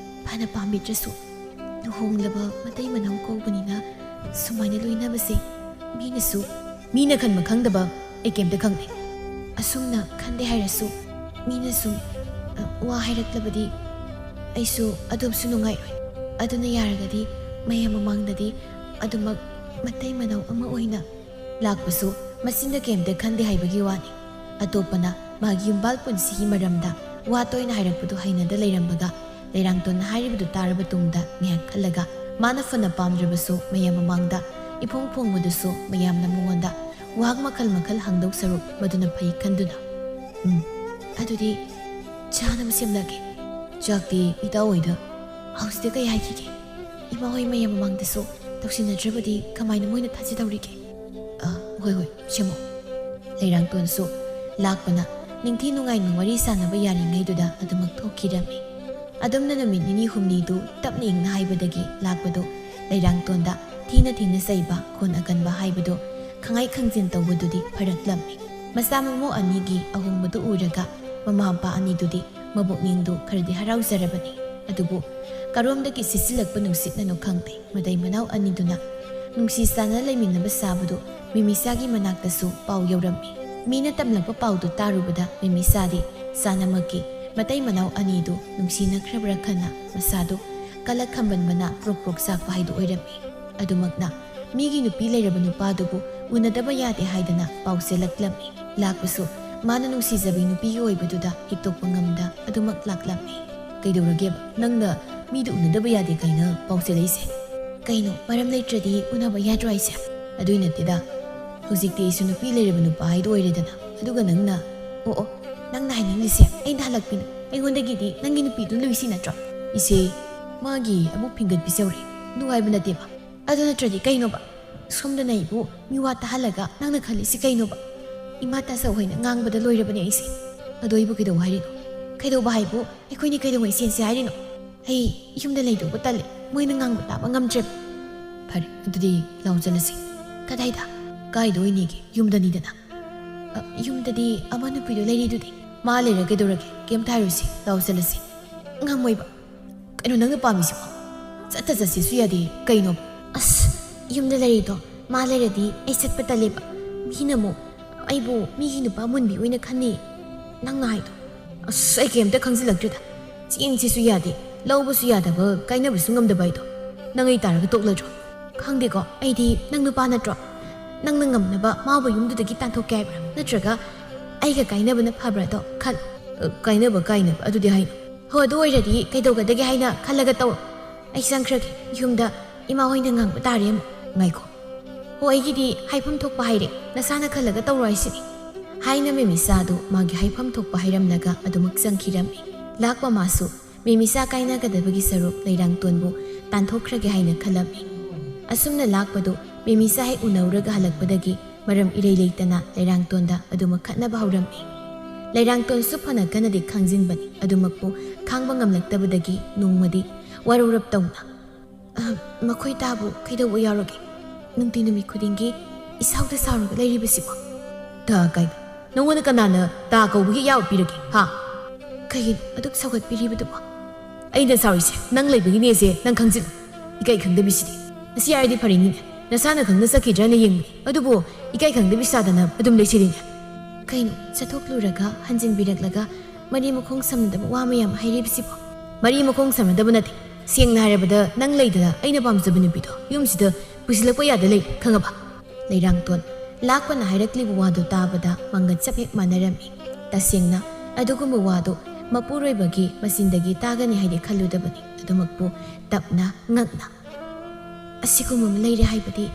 ꯐꯅ ꯄꯥꯝꯕꯤꯗ꯭ꯔꯁꯨ, ꯂꯨꯍꯣꯡꯂꯕ ꯃꯇꯩ ꯃꯅꯥꯎ ꯀꯧꯕꯅꯤꯅ ꯁꯨꯃꯥꯏꯅ ꯂꯣꯏꯅꯕꯁꯦ ꯃꯤꯅꯁꯨ..." "ꯃꯤꯅ ꯈꯟꯕ ꯈꯪꯗꯕ ꯑꯩ ꯀꯩꯝꯇ ꯈꯪꯗꯦ꯫ ꯑꯁꯨꯝꯅ ꯈꯟꯗꯦ ꯍꯥꯏꯔꯁꯨ ꯃꯤꯅ ꯁꯨꯝ, ꯑ, ꯋꯥ ꯍꯥꯏꯔꯛꯂꯕꯗꯤ ꯑꯩꯁꯨ ꯑꯗꯨꯝꯁꯨ ꯅꯨꯡꯉꯥꯏꯔꯣꯏ꯫ ꯑꯗꯨꯅ ꯌꯥꯔꯒꯗꯤ ꯃꯌꯥꯝ ꯃꯃꯥꯡꯗꯗꯤ ꯑꯗꯨꯃꯛ ꯃꯇꯩ ꯃꯅꯥꯎ ꯑꯃ ꯑꯣꯏꯅ..." ꯂꯥꯛꯄꯁꯨ ꯃꯆꯤꯟꯗ ꯀꯩꯝꯇ ꯈꯟꯗꯦ ꯍꯥꯏꯕꯒꯤ ꯋꯥꯅꯤ꯫ ꯑꯇꯣꯞꯄꯅ ꯃꯥꯒꯤ ꯌꯨꯝꯕꯥꯜ ꯄꯨꯟꯁꯤꯒꯤ ꯃꯔꯝꯗ ꯋꯥ ꯇꯣꯏꯅ ꯍꯥꯏꯔꯛꯄꯗꯨ ꯍꯩꯅꯗ ꯂꯩꯔꯝꯕꯒ, ꯂꯩꯔꯥꯡꯇꯣꯟꯅ ꯍꯥꯏꯔꯤꯕꯗꯨ ꯇꯥꯔꯕ ꯇꯨꯡꯗ ꯉꯥꯏꯍꯥꯛ ꯈꯜꯂꯒ, ꯃꯥꯅ ꯐꯅ ꯄꯥꯝꯗ꯭ꯔꯕꯁꯨ ꯃꯌꯥꯝ ꯃꯃꯥꯡꯗ ꯏꯐꯣꯡ ꯐꯣꯡꯕꯗꯨꯁꯨ ꯃꯌꯥꯝꯅ ꯃꯉꯣꯟꯗ ꯋꯥꯍꯪ ꯃꯈꯜ ꯃꯈꯜ ꯍꯪꯗꯧ ꯁꯔꯨꯛ ꯃꯗꯨꯅ ꯐꯩ ꯈꯟꯗꯨꯅ, "ꯎꯝ, ꯑꯗꯨꯗꯤ ꯆꯥꯅꯕ ꯁꯦꯝꯂꯒꯦ꯫ ꯆꯥꯛꯇꯤ ꯏꯇꯥꯎ ꯍꯣꯏꯗ ꯍꯧꯖꯤꯛꯇ ꯀꯩ ꯍꯥꯏꯈꯤꯒꯦ? ꯏꯃꯥ ꯍꯣꯏ ꯃꯌꯥꯝ ꯃꯃꯥꯡꯗꯁꯨ ꯇꯧꯁꯤꯟꯅꯗ꯭ꯔꯕꯗꯤ ꯀꯃꯥꯏꯅ ꯃꯣꯏꯅ ꯊꯥꯖꯗꯧꯔꯤꯒꯦ?" "ꯑ, ꯍꯣꯏ, ꯍꯣꯏ, ꯁꯦꯝꯃꯣ꯫" ꯂꯩꯔꯥꯡꯇꯣꯟꯁꯨ ꯂꯥꯛꯄꯅ ꯅꯤꯡꯊꯤ ꯅꯨꯡꯉꯥꯏꯅ ꯋꯥꯔꯤ ꯁꯥꯟꯅꯕ ꯌꯥꯔꯤꯉꯩꯗꯨꯗ ꯑꯗꯨꯃꯛ ꯊꯣꯛꯈꯤꯔꯝꯃꯤ꯫ ꯑꯗꯨꯝꯅ ꯅꯨꯃꯤꯠ ꯅꯤꯅꯤ ꯍꯨꯝꯅꯤꯗꯨ ꯇꯞꯅ ꯏꯪꯅ ꯍꯥꯏꯕꯗꯒꯤ ꯂꯥꯛꯄꯗꯨ ꯂꯩꯔꯥꯡꯇꯣꯟꯗ ꯊꯤꯅ ꯊꯤꯅ ꯆꯩꯕ, ꯈꯣꯟ ꯑꯀꯟꯕ ꯍꯥꯏꯕꯗꯨ ꯈꯪꯉꯥꯏ ꯈꯪꯖꯤꯟ ꯇꯧꯕꯗꯨꯗꯤ ꯐꯔꯛꯂꯝꯃꯤ꯫ ꯃꯆꯥ ꯃꯃꯧ ꯑꯅꯤꯒꯤ ꯑꯍꯣꯡꯕꯗꯨ ꯎꯔꯒ ꯃꯃꯥ ꯃꯄꯥ ꯑꯅꯤꯗꯨꯗꯤ ꯃꯕꯨꯛꯅꯤꯡꯗꯨ ꯈꯔꯗꯤ ꯍꯔꯥꯎꯖꯔꯕꯅꯤ꯫ ꯑꯗꯨꯕꯨ ꯀꯔꯣꯝꯗꯒꯤ ꯁꯤꯠꯆꯤꯜꯂꯛꯄ ꯅꯨꯡꯁꯤꯠꯅꯅꯣ ꯈꯪꯗꯦ, ꯃꯇꯩ ꯃꯅꯥꯎ ꯑꯅꯤꯗꯨꯅ ꯅꯨꯡꯁꯤ ꯆꯥꯟꯅ ꯂꯩꯃꯤꯟꯅꯕ ꯁꯥꯕꯗꯨ ꯃꯤꯃꯤꯆꯥꯒꯤ ꯃꯅꯥꯛꯇꯁꯨ ꯄꯥꯎ ꯌꯧꯔꯝꯃꯤ꯫ ꯃꯤꯅ ꯇꯝꯂꯛꯄ ꯄꯥꯎꯗꯨ ꯇꯥꯔꯨꯕꯗ ꯃꯤꯃꯤꯆꯥꯗꯤ ꯆꯥꯅꯃꯛꯀꯤ ꯃꯇꯩ ꯃꯅꯥꯎ ꯑꯅꯤꯗꯨ ꯅꯨꯡꯁꯤꯅꯈ꯭ꯔꯕ꯭ꯔꯥ ꯈꯟꯅ ꯃꯁꯥꯗꯨ ꯀꯂꯛ ꯈꯝꯕꯟꯕꯅ ꯄ꯭ꯔꯣꯛ ꯄ꯭ꯔꯣꯛ ꯆꯥꯛꯄ ꯍꯥꯏꯗꯨ ꯑꯣꯏꯔꯝꯃꯤ꯫ ꯑꯗꯨꯃꯛꯅ ꯃꯤꯒꯤ ꯅꯨꯄꯤ ꯂꯩꯔꯕ ꯅꯨꯄꯥꯗꯨꯕꯨ ꯎꯅꯗꯕ ꯌꯥꯗꯦ ꯍꯥꯏꯗꯅ ꯄꯥꯎ ꯆꯦꯜꯂꯛꯂꯝꯃꯤ꯫ ꯂꯥꯛꯄꯁꯨ ꯃꯥꯅ ꯅꯨꯡꯁꯤꯖꯕꯤ ꯅꯨꯄꯤꯒꯤ ꯑꯣꯏꯕꯗꯨꯗ ꯍꯤꯛꯇꯣꯛꯄ ꯉꯝꯗ ꯑꯗꯨꯃꯛ ꯂꯥꯛꯂꯝꯃꯤ꯫ "ꯀꯩꯗꯧꯔꯒꯦꯕ? ꯅꯪꯅ ꯃꯤꯗꯨ ꯎꯅꯗꯕ ꯌꯥꯗꯦ ꯀꯥꯏꯅ ꯄꯥꯎ ꯆꯦꯜꯂꯛꯏꯁꯦ?" "ꯀꯩꯅꯣ, ꯃꯔꯝ ꯂꯩꯇ꯭ꯔꯗꯤ ꯎꯅꯕ ꯌꯥꯗ꯭ꯔꯣ ꯍꯥꯏꯁꯦ?" "ꯑꯗꯨꯏ ꯅꯠꯇꯦꯗ, ꯍꯧꯖꯤꯛꯇꯤ ꯑꯩꯁꯨ ꯅꯨꯄꯤ ꯂꯩꯔꯕ ꯅꯨꯄꯥ ꯍꯥꯏꯗꯣ ꯑꯣꯏꯔꯦꯗꯅ꯫ ꯑꯗꯨꯒ ꯅꯪꯅ, ꯑꯣ ꯑꯣ, ꯅꯪꯅ ꯍꯥꯏꯅꯤꯡꯂꯤꯁꯦ ꯑꯩꯅ ꯍꯜꯂꯛꯄꯤꯅꯨ, ꯑꯩꯉꯣꯟꯗꯒꯤꯗꯤ ꯅꯪꯒꯤ ꯅꯨꯄꯤꯗꯨ ꯂꯨꯏꯁꯤ ꯅꯠꯇ꯭ꯔꯣ?" "ꯏꯆꯦ, ꯃꯥꯒꯤ ꯑꯃꯨꯛ ꯐꯤꯡꯒꯠꯄꯤꯖꯧꯔꯦ, ꯑꯗꯨ ꯍꯥꯏꯕ ꯅꯠꯇꯦꯕ꯫" "ꯑꯗꯨ ꯅꯠꯇ꯭ꯔꯗꯤ ꯀꯩꯅꯣꯕ? ꯁꯣꯝꯗꯅ ꯑꯩꯕꯨ ꯃꯤꯋꯥ ꯇꯥꯍꯜꯂꯒ ꯅꯪꯅ ꯈꯜꯂꯤꯁꯤ ꯀꯩꯅꯣꯕ? ꯏꯃꯥ ꯇꯥꯆꯧ ꯍꯣꯏꯅ ꯉꯥꯡꯕꯗ ꯂꯣꯏꯔꯕꯅꯦ ꯑꯩꯁꯦ꯫ ꯑꯗꯣ ꯑꯩꯕꯨ ꯀꯩꯗꯧꯕ ꯍꯥꯏꯔꯤꯅꯣ?" "ꯀꯩꯗꯧꯕ ꯍꯥꯏꯕꯨ ꯑꯩꯈꯣꯏꯅꯤ ꯀꯩꯗꯧꯉꯩ ꯆꯦꯟꯁꯦ ꯍꯥꯏꯔꯤꯅꯣ? ꯑꯩ ꯌꯨꯝꯗ ꯂꯩꯗꯧꯕ ꯇꯜꯂꯦ, ꯃꯣꯏꯅ ꯉꯥꯡꯕ ꯇꯥꯕ ꯉꯝꯗ꯭ꯔꯦꯕ꯫" "ꯐꯔꯦ, ꯑꯗꯨꯗꯤ ꯂꯥꯎ ꯆꯠꯂꯁꯤ꯫" "ꯀꯗꯥꯏꯗ?" "ꯀꯥꯏꯗ ꯑꯣꯏꯅꯤꯒꯦ? ꯌꯨꯝꯗꯅꯤꯗꯅ꯫" "ꯑ, ꯌꯨꯝꯗꯗꯤ ꯑꯃ ꯅꯨꯄꯤꯗꯣ ꯂꯩꯔꯤꯗꯨꯗꯤ?" "ꯃꯥ ꯂꯩꯔ ꯀꯩꯗꯧꯔꯒꯦ? ꯀꯩꯝꯇ ꯍꯥꯏꯔꯨꯁꯤ, ꯂꯥꯎ ꯆꯠꯂꯁꯤ꯫" "ꯉꯝꯃꯣꯏꯕ꯫" "ꯀꯩꯅꯣ ꯅꯪꯅ ꯄꯥꯝꯃꯤꯁꯤꯕꯣ? ꯆꯠꯇ ꯆꯠꯁꯤꯁꯨ ꯌꯥꯗꯦ ꯀꯩꯅꯣ?" "ꯑꯁ, ꯌꯨꯝꯗ ꯂꯩꯔꯤꯗꯣ ꯃꯥ ꯂꯩꯔꯗꯤ ꯑꯩ ꯆꯠꯄ ꯇꯜꯂꯦꯕ꯫ ꯃꯤꯅ ꯑꯃꯨꯛ ꯑꯩꯕꯨ ꯃꯤꯒꯤ ꯅꯨꯄꯥ ꯃꯨꯟꯕꯤ ꯑꯣꯏꯅ ꯈꯟꯅꯤ, ꯅꯪꯅ ꯍꯥꯏꯗꯣ꯫" "ꯑꯁ, ꯑꯩ ꯀꯩꯝꯇ ꯈꯪꯖꯤꯜꯂꯛꯇ꯭ꯔꯦꯗ꯫ ꯆꯦꯟꯁꯤꯁꯨ ꯌꯥꯗꯦ, ꯂꯧꯕꯁꯨ ꯌꯥꯗꯕ, ꯀꯥꯏꯅꯕꯁꯨ ꯉꯝꯗꯕ ꯍꯥꯏꯗꯣ꯫ ꯅꯪ ꯑꯩ ꯇꯥꯔꯒ ꯇꯣꯛꯂꯗ꯭ꯔꯣ?" "ꯈꯪꯗꯦꯀꯣ, ꯑꯩꯗꯤ ꯅꯪ ꯅꯨꯄꯥ ꯅꯠꯇ꯭ꯔꯣ? ꯅꯪꯅ ꯉꯝꯅꯕ ꯃꯥꯕꯨ ꯌꯨꯝꯗꯨꯗꯒꯤ ꯇꯥꯟꯊꯣꯛꯀꯦ ꯍꯥꯏꯕ꯭ꯔꯥ? ꯅꯠꯇ꯭ꯔꯒ ꯑꯩꯒ ꯀꯥꯏꯅꯕꯅ ꯐꯕ꯭ꯔꯥꯗꯣ ꯈꯜ꯫" "ꯑ, ꯀꯥꯏꯅꯕ ꯀꯥꯏꯅꯕ ꯑꯗꯨꯗꯤ ꯍꯥꯏꯅꯣ꯫" "ꯍꯣ, ꯑꯗꯨ ꯑꯣꯏꯔꯗꯤ ꯀꯩꯗꯧꯒꯗꯒꯦ ꯍꯥꯏꯅ ꯈꯜꯂꯒ ꯇꯧꯔꯣ꯫ ꯑꯩ ꯆꯪꯈ꯭ꯔꯒꯦ ꯌꯨꯝꯗ, ꯏꯃꯥ ꯍꯣꯏꯅ ꯉꯥꯡꯕ ꯇꯥꯔꯦ ꯑꯃꯨꯛ꯫" "ꯉꯥꯏꯈꯣ, ꯍꯣ, ꯑꯩꯒꯤꯗꯤ ꯍꯥꯏꯐꯝ ꯊꯣꯛꯄ ꯍꯥꯏꯔꯦ, ꯅꯁꯥꯅ ꯈꯜꯂꯒ ꯇꯧꯔꯣ ꯍꯥꯏꯁꯤꯗꯤ꯫" ꯍꯥꯏꯅ ꯃꯦꯃꯤꯁꯥꯗꯨ ꯃꯥꯒꯤ ꯍꯥꯏꯐꯝ ꯊꯣꯛꯄ ꯍꯥꯏꯔꯝꯂꯒ ꯑꯗꯨꯃꯛ ꯆꯪꯈꯤꯔꯝꯃꯤ꯫ ꯂꯥꯛꯄ ꯃꯥꯁꯨ ꯃꯦꯃꯤꯁꯥ ꯀꯥꯏꯅꯒꯗꯕꯒꯤ ꯁꯔꯨꯛ ꯂꯩꯔꯥꯡꯇꯣꯟꯕꯨ ꯇꯥꯟꯊꯣꯛꯈ꯭ꯔꯒꯦ ꯍꯥꯏꯅ ꯈꯜꯂꯝꯃꯤ꯫ ꯑꯁꯨꯝꯅ ꯂꯥꯛꯄꯗꯨ ꯃꯦꯃꯤꯁꯥ ꯍꯦꯛ ꯎꯅꯧꯔꯒ ꯍꯜꯂꯛꯄꯗꯒꯤ ꯃꯔꯝ ꯏꯔꯩ ꯂꯩꯇꯅ ꯂꯩꯔꯥꯡꯇꯣꯟꯗ ꯑꯗꯨꯃꯛ ꯈꯠꯅꯕ ꯍꯧꯔꯝꯃꯤ꯫ ꯂꯩꯔꯥꯡꯇꯣꯟꯁꯨ ꯐꯅ ꯀꯟꯅꯗꯤ ꯈꯥꯡꯖꯤꯟꯕꯅꯤ, ꯑꯗꯨꯃꯛꯄꯨ ꯈꯥꯡꯕ ꯉꯝꯂꯛꯇꯕꯗꯒꯤ ꯅꯣꯡꯃꯗꯤ ꯋꯥꯔꯧꯔꯞ ꯇꯧꯅ, "ꯑꯍꯝ, ꯃꯈꯣꯏ ꯇꯥꯕꯨ ꯀꯩꯗꯧꯕ ꯌꯥꯎꯔꯒꯦ? ꯅꯨꯡꯇꯤ ꯅꯨꯃꯤꯠ ꯈꯨꯗꯤꯡꯒꯤ ꯏꯁꯥꯎꯗ ꯁꯥꯎꯔꯒ ꯂꯩꯔꯤꯕꯁꯤꯕꯣ? ꯇꯥ ꯀꯥꯏ? ꯅꯉꯣꯟꯗ ꯀꯅꯥꯅ ꯇꯥ ꯀꯧꯕꯒꯤ ꯑꯌꯥꯕ ꯄꯤꯔꯒꯦ, ꯍꯥ? ꯀꯩꯒꯤꯅꯣ ꯑꯗꯨꯛ ꯁꯧꯒꯠꯄꯤꯔꯤꯕꯗꯨꯕꯣ? ꯑꯩꯅ ꯁꯥꯎꯔꯤꯁꯦ ꯅꯪ ꯂꯩꯕꯒꯤꯅꯦꯁꯦ ꯅꯪ ꯈꯪꯖꯤꯜꯂꯨ꯫ ꯏꯀꯥꯏ ꯈꯪꯗꯕꯤꯁꯤꯗꯤ꯫ ꯑꯁꯤ ꯍꯥꯏꯔꯗꯤ ꯐꯔꯤꯅꯤꯅꯦ, ꯅꯁꯥꯅ ꯈꯪꯅ ꯆꯠꯈꯤꯗ꯭ꯔꯅ ꯌꯦꯡꯕꯅꯤ, ꯑꯗꯨꯕꯨ ꯏꯀꯥꯏ ꯈꯪꯗꯕꯤ ꯁꯥꯗꯅ ꯑꯗꯨꯝ ꯂꯩꯁꯤꯜꯂꯤꯅꯦ꯫ ꯀꯩꯅꯣ, ꯆꯠꯊꯣꯛꯂꯨꯔꯒ ꯍꯟꯖꯤꯟꯕꯤꯔꯛꯂꯒ ꯃꯔꯤ ꯃꯈꯣꯡ ꯁꯝꯅꯗꯕ ꯋꯥ ꯃꯌꯥꯝ ꯍꯥꯏꯔꯤꯕꯁꯤꯕꯣ? ꯃꯔꯤ ꯃꯈꯣꯡ ꯁꯝꯅꯗꯕ ꯅꯠꯇꯦ꯫ ꯁꯦꯡꯅ ꯍꯥꯏꯔꯕꯗ, ꯅꯪ ꯂꯩꯗꯅ ꯑꯩꯅ ꯄꯥꯝꯖꯕ ꯅꯨꯄꯤꯗꯣ ꯌꯨꯝꯁꯤꯗ ꯄꯨꯁꯤꯜꯂꯛꯄ ꯌꯥꯗ ꯂꯩ, ꯈꯪꯉꯕ? ꯂꯩꯔꯥꯡꯇꯣꯟ, ꯂꯥꯛꯄꯅ ꯍꯥꯏꯔꯛꯂꯤꯕ ꯋꯥꯗꯨ ꯇꯥꯕꯗ ꯃꯪꯒꯟ ꯆꯞ ꯍꯦꯛ ꯃꯥꯟꯅꯔꯝꯃꯤ꯫ ꯇꯁꯦꯡꯅ, ꯑꯗꯨꯒꯨꯝꯕ ꯋꯥꯗꯨ ꯃꯄꯨꯔꯣꯏꯕꯒꯤ ꯃꯆꯤꯟꯗꯒꯤ ꯇꯥꯒꯅꯤ ꯍꯥꯏꯗꯤ ꯈꯜꯂꯨꯗꯕꯅꯤ꯫ ꯑꯗꯨꯃꯛꯄꯨ ꯇꯞꯅ, ꯉꯛꯅ, "ꯑꯁꯤꯒꯨꯝꯕ ꯑꯃ ꯂꯩꯔꯦ ꯍꯥꯏꯕꯗꯤ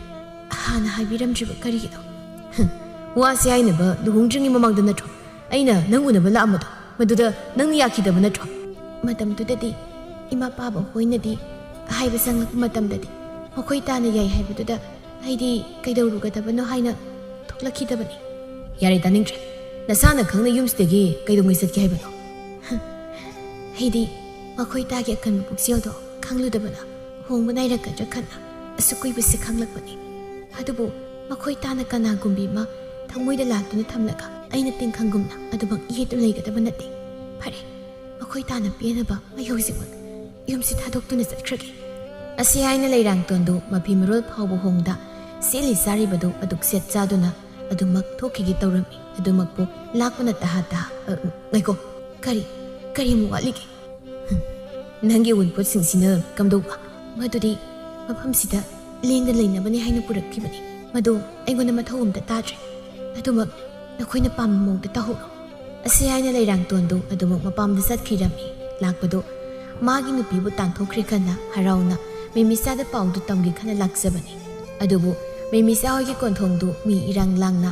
ꯍꯥꯟꯅ ꯍꯥꯏꯕꯤꯔꯝꯗ꯭ꯔꯤꯕ ꯀꯔꯤꯒꯤꯅꯣ?" "ꯍꯝ, ꯋꯥꯁꯦ ꯍꯥꯏꯅꯕ ꯂꯨꯍꯣꯡꯗ꯭ꯔꯤꯉꯩ ꯃꯃꯥꯡꯗ ꯅꯠꯇ꯭ꯔꯣ ꯑꯩꯅ ꯅꯪ ꯎꯅꯕ ꯂꯥꯛꯑꯝꯕꯗꯣ? ꯃꯗꯨꯗ ꯅꯪꯅ ꯌꯥꯈꯤꯗꯕ ꯅꯠꯇ꯭ꯔꯣ?" ꯃꯇꯝꯗꯨꯗꯗꯤ ꯏꯃꯥ ꯄꯥꯕ ꯍꯣꯏꯅꯗꯤ ꯍꯥꯏꯕ ꯆꯪꯂꯛꯄ ꯃꯇꯝꯗꯗꯤ ꯃꯈꯣꯏ ꯇꯥꯅ ꯌꯥꯏ ꯍꯥꯏꯕꯗꯨꯗ ꯑꯩꯗꯤ ꯀꯩꯗꯧꯔꯨꯒꯗꯕꯅꯣ ꯍꯥꯏꯅ ꯊꯣꯛꯂꯛꯈꯤꯗꯕꯅꯤ꯫ ꯌꯥꯔꯦ, ꯇꯥꯅꯤꯡꯗ꯭ꯔꯦ꯫ ꯅꯁꯥꯅ ꯈꯪꯅ ꯌꯨꯝꯁꯤꯗꯒꯤ ꯀꯩꯗꯧꯉꯩ ꯆꯠꯀꯦ ꯍꯥꯏꯕꯅꯣ? ꯑꯩꯗꯤ ꯃꯈꯣꯏ ꯇꯥꯒꯤ ꯑꯀꯟꯕ ꯄꯨꯛꯆꯦꯜꯗꯣ ꯈꯪꯂꯨꯗꯕꯅ ꯍꯣꯡꯕ ꯅꯥꯏꯔꯛꯀꯗ꯭ꯔꯥ ꯈꯟꯅ ꯑꯁꯨꯛ ꯀꯨꯏꯕꯁꯦ ꯈꯪꯂꯛꯄꯅꯤ꯫ ꯑꯗꯨꯕꯨ ꯃꯈꯣꯏ ꯇꯥꯅ ꯀꯅꯥꯒꯨꯝꯕꯤ ꯑꯃ ꯊꯃꯣꯏꯗ ꯂꯥꯠꯇꯨꯅ ꯊꯝꯂꯒ ꯑꯩꯅ ꯇꯤꯡꯈꯪꯒꯨꯝꯅ ꯑꯗꯨꯃꯛ ꯌꯦꯠꯇꯨꯅ ꯂꯩꯒꯗꯕ ꯅꯠꯇꯦ꯫ ꯐꯔꯦ, ꯃꯈꯣꯏ ꯇꯥꯅ ꯄꯦꯟꯅꯕ ꯑꯩ ꯍꯧꯖꯤꯛꯃꯛ ꯌꯨꯝꯁꯤ ꯊꯥꯗꯣꯛꯇꯨꯅ ꯆꯠꯈ꯭ꯔꯒꯦ꯫ ꯑꯁꯤ ꯍꯥꯏꯅ ꯂꯩꯔꯥꯡꯇꯣꯟꯗꯨ ꯃꯐꯤ ꯃꯔꯣꯜ ꯐꯥꯎꯕ ꯍꯣꯡꯗ ꯁꯦꯠꯂꯤ ꯆꯥꯔꯤꯕꯗꯨ ꯑꯗꯨꯛ ꯁꯦꯠ ꯆꯥꯗꯨꯅ ꯑꯗꯨꯃꯛ ꯊꯣꯛꯈꯤꯒꯦ ꯇꯧꯔꯝꯃꯤ꯫ ꯑꯗꯨꯃꯛꯄꯨ ꯂꯥꯛꯄꯅ ꯇꯍꯥ ꯇꯍꯥ, "ꯑ, ꯉꯥꯏꯈꯣ, ꯀꯔꯤ, ꯀꯔꯤ ꯑꯃꯨꯛ ꯋꯥꯠꯂꯤꯒꯦ?" "ꯍꯝ, ꯅꯪꯒꯤ ꯑꯋꯨꯟꯄꯣꯠꯁꯤꯡꯁꯤꯅ ꯀꯝꯗꯧꯕ?" "ꯃꯗꯨꯗꯤ ꯃꯐꯝꯁꯤꯗ ꯂꯦꯡꯗ ꯂꯩꯅꯕꯅꯤ ꯍꯥꯏꯅ ꯄꯨꯔꯛꯈꯤꯕꯅꯤ꯫ ꯃꯗꯨ ꯑꯩꯉꯣꯟꯗ ꯃꯊꯧ ꯑꯃꯇ ꯇꯥꯗ꯭ꯔꯦ꯫ ꯑꯗꯨꯃꯛ ꯅꯈꯣꯏꯅ ꯄꯥꯝꯕ ꯃꯑꯣꯡꯗ ꯇꯧꯍꯧꯔꯣ꯫" ꯑꯁꯤ ꯍꯥꯏꯅ ꯂꯩꯔꯥꯡꯇꯣꯟꯗꯨ ꯑꯗꯨꯃꯛ ꯃꯄꯥꯝꯗ ꯆꯠꯈꯤꯔꯝꯃꯤ꯫ ꯂꯥꯛꯄꯗꯨ ꯃꯥꯒꯤ ꯅꯨꯄꯤꯕꯨ ꯇꯥꯟꯊꯣꯛꯈ꯭ꯔꯦ ꯈꯟꯅ ꯍꯔꯥꯎꯅ ꯃꯦꯃꯤꯆꯥꯗ ꯄꯥꯎꯗꯨ ꯇꯝꯒꯦ ꯈꯟꯅ ꯂꯥꯛꯆꯕꯅꯤ꯫ ꯑꯗꯨꯕꯨ ꯃꯦꯃꯤꯆꯥ ꯍꯣꯏꯒꯤ ꯀꯣꯟꯊꯣꯡꯗꯨ ꯃꯤ ꯏꯔꯥꯡ ꯂꯥꯡꯅ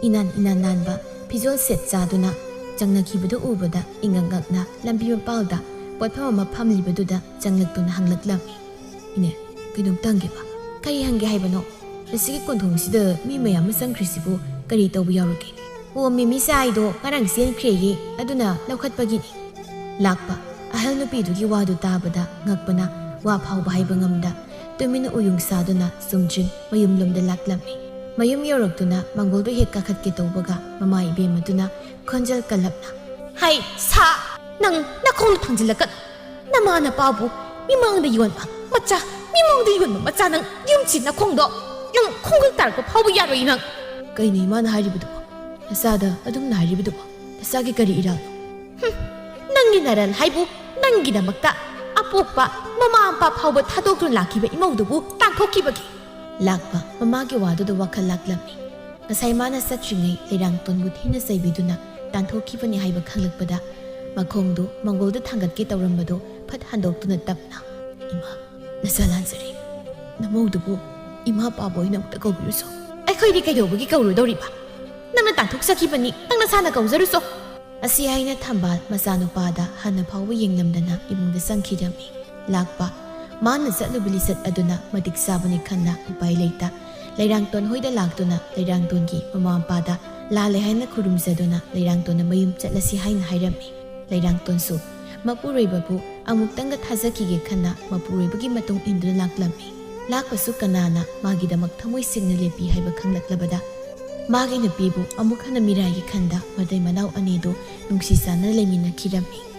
ꯏꯅꯥꯟ ꯏꯅꯥꯟ ꯅꯥꯟꯕ ꯐꯤꯖꯣꯜ ꯁꯦꯠ ꯆꯥꯗꯨꯅ ꯆꯪꯅꯈꯤꯕꯗꯨ ꯎꯕꯗ ꯏꯉꯛ ꯉꯛꯅ ꯂꯝꯕꯤ ꯃꯄꯥꯜꯗ ꯄꯣꯠꯐꯝ ꯑꯃ ꯐꯝꯂꯤꯕꯗꯨꯗ ꯆꯪꯂꯛꯇꯨꯅ ꯍꯪꯂꯛꯂꯝꯃꯤ꯫ "ꯏꯅꯦ, ꯀꯩꯅꯣꯝꯇ ꯍꯪꯒꯦꯕ?" "ꯀꯔꯤ ꯍꯪꯒꯦ ꯍꯥꯏꯕꯅꯣ? ꯃꯁꯤꯒꯤ ꯀꯣꯟꯊꯣꯡꯁꯤꯗ ꯃꯤ ꯃꯌꯥꯝ ꯑꯃ ꯆꯪꯈ꯭ꯔꯤꯁꯤꯕꯨ ꯀꯔꯤ ꯇꯧꯕ ꯌꯥꯎꯔꯒꯦ?" "ꯑꯣ, ꯃꯦꯃꯤꯆꯥ ꯍꯣꯏꯗꯣ ꯉꯔꯥꯡ ꯆꯦꯟꯈ꯭ꯔꯦꯌꯦ, ꯑꯗꯨꯅ ꯂꯧꯈꯠꯄꯒꯤꯅꯤ꯫" ꯂꯥꯛꯄ ꯑꯍꯜ ꯅꯨꯄꯤꯗꯨꯒꯤ ꯋꯥꯗꯨ ꯇꯥꯕꯗ ꯉꯛꯄꯅ ꯋꯥ ꯐꯥꯎꯕ ꯍꯥꯏꯕ ꯉꯝꯗ ꯇꯨꯃꯤꯟꯅ ꯎꯌꯨꯡ ꯁꯥꯗꯨꯅ ꯆꯨꯝꯗ꯭ꯔꯤꯡ ꯃꯌꯨꯝꯂꯣꯝꯗ ꯂꯥꯛꯂꯝꯃꯤ꯫ ꯃꯌꯨꯝ ꯌꯧꯔꯛꯇꯨꯅ ꯃꯪꯒꯣꯜꯗꯨ ꯍꯦꯛ ꯀꯥꯈꯠꯀꯦ ꯇꯧꯕꯒ ꯃꯃꯥ ꯏꯕꯦꯝꯃꯗꯨꯅ ꯈꯣꯟꯖꯦꯜ ꯀꯜꯂꯞꯅ, "ꯍꯩ ꯁꯥ! ꯅꯪ ꯅꯈꯣꯡꯗ ꯊꯥꯡꯖꯤꯜꯂꯛꯀꯅꯨ꯫ ꯅꯃꯥ ꯅꯄꯥꯕꯨ ꯃꯤꯃꯥꯡꯗ ꯌꯣꯟꯕ ꯃꯆꯥ, ꯃꯤꯃꯥꯡꯗ ꯌꯣꯟꯕ ꯃꯆꯥ ꯅꯪ ꯌꯨꯝꯁꯤ ꯅꯈꯣꯡꯗꯣ, ꯅꯪ ꯈꯣꯡꯒꯜ ꯇꯥꯔꯛꯄ ꯐꯥꯎꯕ ꯌꯥꯔꯣꯏ ꯅꯪ!" "ꯀꯩꯅꯣ ꯏꯃꯥꯅ ꯍꯥꯏꯔꯤꯕꯗꯨꯕꯣ? ꯅꯆꯥꯗ ꯑꯗꯨꯝꯅ ꯍꯥꯏꯔꯤꯕꯗꯨꯕꯣ? ꯅꯆꯥꯒꯤ ꯀꯔꯤ ꯏꯔꯥꯜꯅꯣ?" "ꯍꯨꯝ, ꯅꯪꯒꯤ ꯅꯔꯜ ꯍꯥꯏꯕꯨ ꯅꯪꯒꯤꯗꯃꯛꯇ ꯑꯄꯣꯛꯄ ꯃꯃꯥ ꯃꯄꯥ ꯐꯥꯎꯕ ꯊꯥꯗꯣꯛꯇꯨꯅ ꯂꯥꯛꯈꯤꯕ ꯏꯃꯧꯗꯨꯕꯨ ꯇꯥꯟꯊꯣꯛꯈꯤꯕꯒꯤ?" ꯂꯥꯛꯄ ꯃꯃꯥꯒꯤ ꯋꯥꯗꯨꯗ ꯋꯥꯈꯜ ꯂꯥꯛꯂꯝꯃꯤ꯫ ꯉꯁꯥꯏ ꯃꯥꯅ ꯆꯠꯇ꯭ꯔꯤꯉꯩ ꯂꯩꯔꯥꯡꯇꯣꯟꯕꯨ ꯊꯤꯅ ꯆꯩꯕꯤꯗꯨꯅ ꯇꯥꯟꯊꯣꯛꯈꯤꯕꯅꯤ ꯍꯥꯏꯕ ꯈꯪꯂꯛꯄꯗ ꯃꯈꯣꯡꯗꯨ ꯃꯪꯒꯣꯜꯗ ꯊꯥꯡꯒꯠꯀꯦ ꯇꯧꯔꯝꯕꯗꯨ ꯐꯠ ꯍꯟꯗꯣꯛꯇꯨꯅ ꯇꯞꯅ, "ꯏꯃꯥ, ꯅꯆꯥ ꯂꯥꯟꯖꯔꯦ꯫ ꯅꯃꯧꯗꯨꯕꯨ ꯏꯃꯥ ꯄꯥꯕ ꯑꯣꯏꯅ ꯑꯃꯨꯛꯇ ꯀꯧꯕꯤꯔꯨꯁꯣ꯫" "ꯑꯩꯈꯣꯏꯗꯤ ꯀꯩꯗꯧꯕꯒꯤ ꯀꯧꯔꯨꯗꯧꯔꯤꯕ? ꯅꯪꯅ ꯇꯥꯟꯊꯣꯛꯆꯈꯤꯕꯅꯤ, ꯅꯪ ꯅꯁꯥꯅ ꯀꯧꯖꯔꯨꯁꯣ꯫" ꯑꯁꯤ ꯍꯥꯏꯅ ꯊꯝꯕꯥꯜ ꯃꯆꯥꯅꯨꯄꯥꯗ ꯍꯥꯟꯅ ꯐꯥꯎꯕ ꯌꯦꯡꯂꯝꯗꯅ ꯏꯃꯨꯡꯗ ꯆꯪꯈꯤꯔꯝꯃꯤ꯫ ꯂꯥꯛꯄ ꯃꯥꯅ ꯆꯠꯂꯨꯕ ꯂꯤꯆꯠ ꯑꯗꯨꯅ ꯃꯇꯤꯛ ꯆꯥꯕꯅꯤ ꯈꯟꯅ ꯎꯄꯥꯏ ꯂꯩꯇ ꯂꯩꯔꯥꯡꯇꯣꯟ ꯍꯣꯏꯗ ꯂꯥꯛꯇꯨꯅ ꯂꯩꯔꯥꯡꯇꯣꯟꯒꯤ ꯃꯃꯥ ꯃꯄꯥꯗ ꯂꯥꯜꯂꯦ ꯍꯥꯏꯅ ꯈꯨꯔꯨꯝꯖꯗꯨꯅ ꯂꯩꯔꯥꯡꯇꯣꯟꯅ ꯃꯌꯨꯝ ꯆꯠꯂꯁꯤ ꯍꯥꯏꯅ ꯍꯥꯏꯔꯝꯃꯤ꯫ ꯂꯩꯔꯥꯡꯇꯣꯟꯁꯨ ꯃꯄꯨꯔꯣꯏꯕꯕꯨ ꯑꯃꯨꯛꯇꯪꯒ ꯊꯥꯖꯈꯤꯒꯦ ꯈꯟꯅ ꯃꯄꯨꯔꯣꯏꯕꯒꯤ ꯃꯇꯨꯡ ꯏꯟꯗꯨꯅ ꯂꯥꯛꯂꯝꯃꯤ꯫ ꯂꯥꯛꯄꯁꯨ ꯀꯅꯥꯅ ꯃꯥꯒꯤꯗꯃꯛ ꯊꯃꯣꯏ ꯁꯦꯡꯅ ꯂꯦꯞꯄꯤ ꯍꯥꯏꯕ ꯈꯪꯂꯛꯂꯕꯗ ꯃꯥꯒꯤ ꯅꯨꯄꯤꯕꯨ ꯑꯃꯨꯛ ꯍꯟꯅ ꯃꯤꯔꯥꯏꯒꯤ ꯈꯟꯗ ꯃꯇꯩ ꯃꯅꯥꯎ ꯑꯅꯤꯗꯨ ꯅꯨꯡꯁꯤ ꯆꯥꯟꯅ ꯂꯩꯃꯤꯟꯅꯈꯤꯔꯝꯃꯤ꯫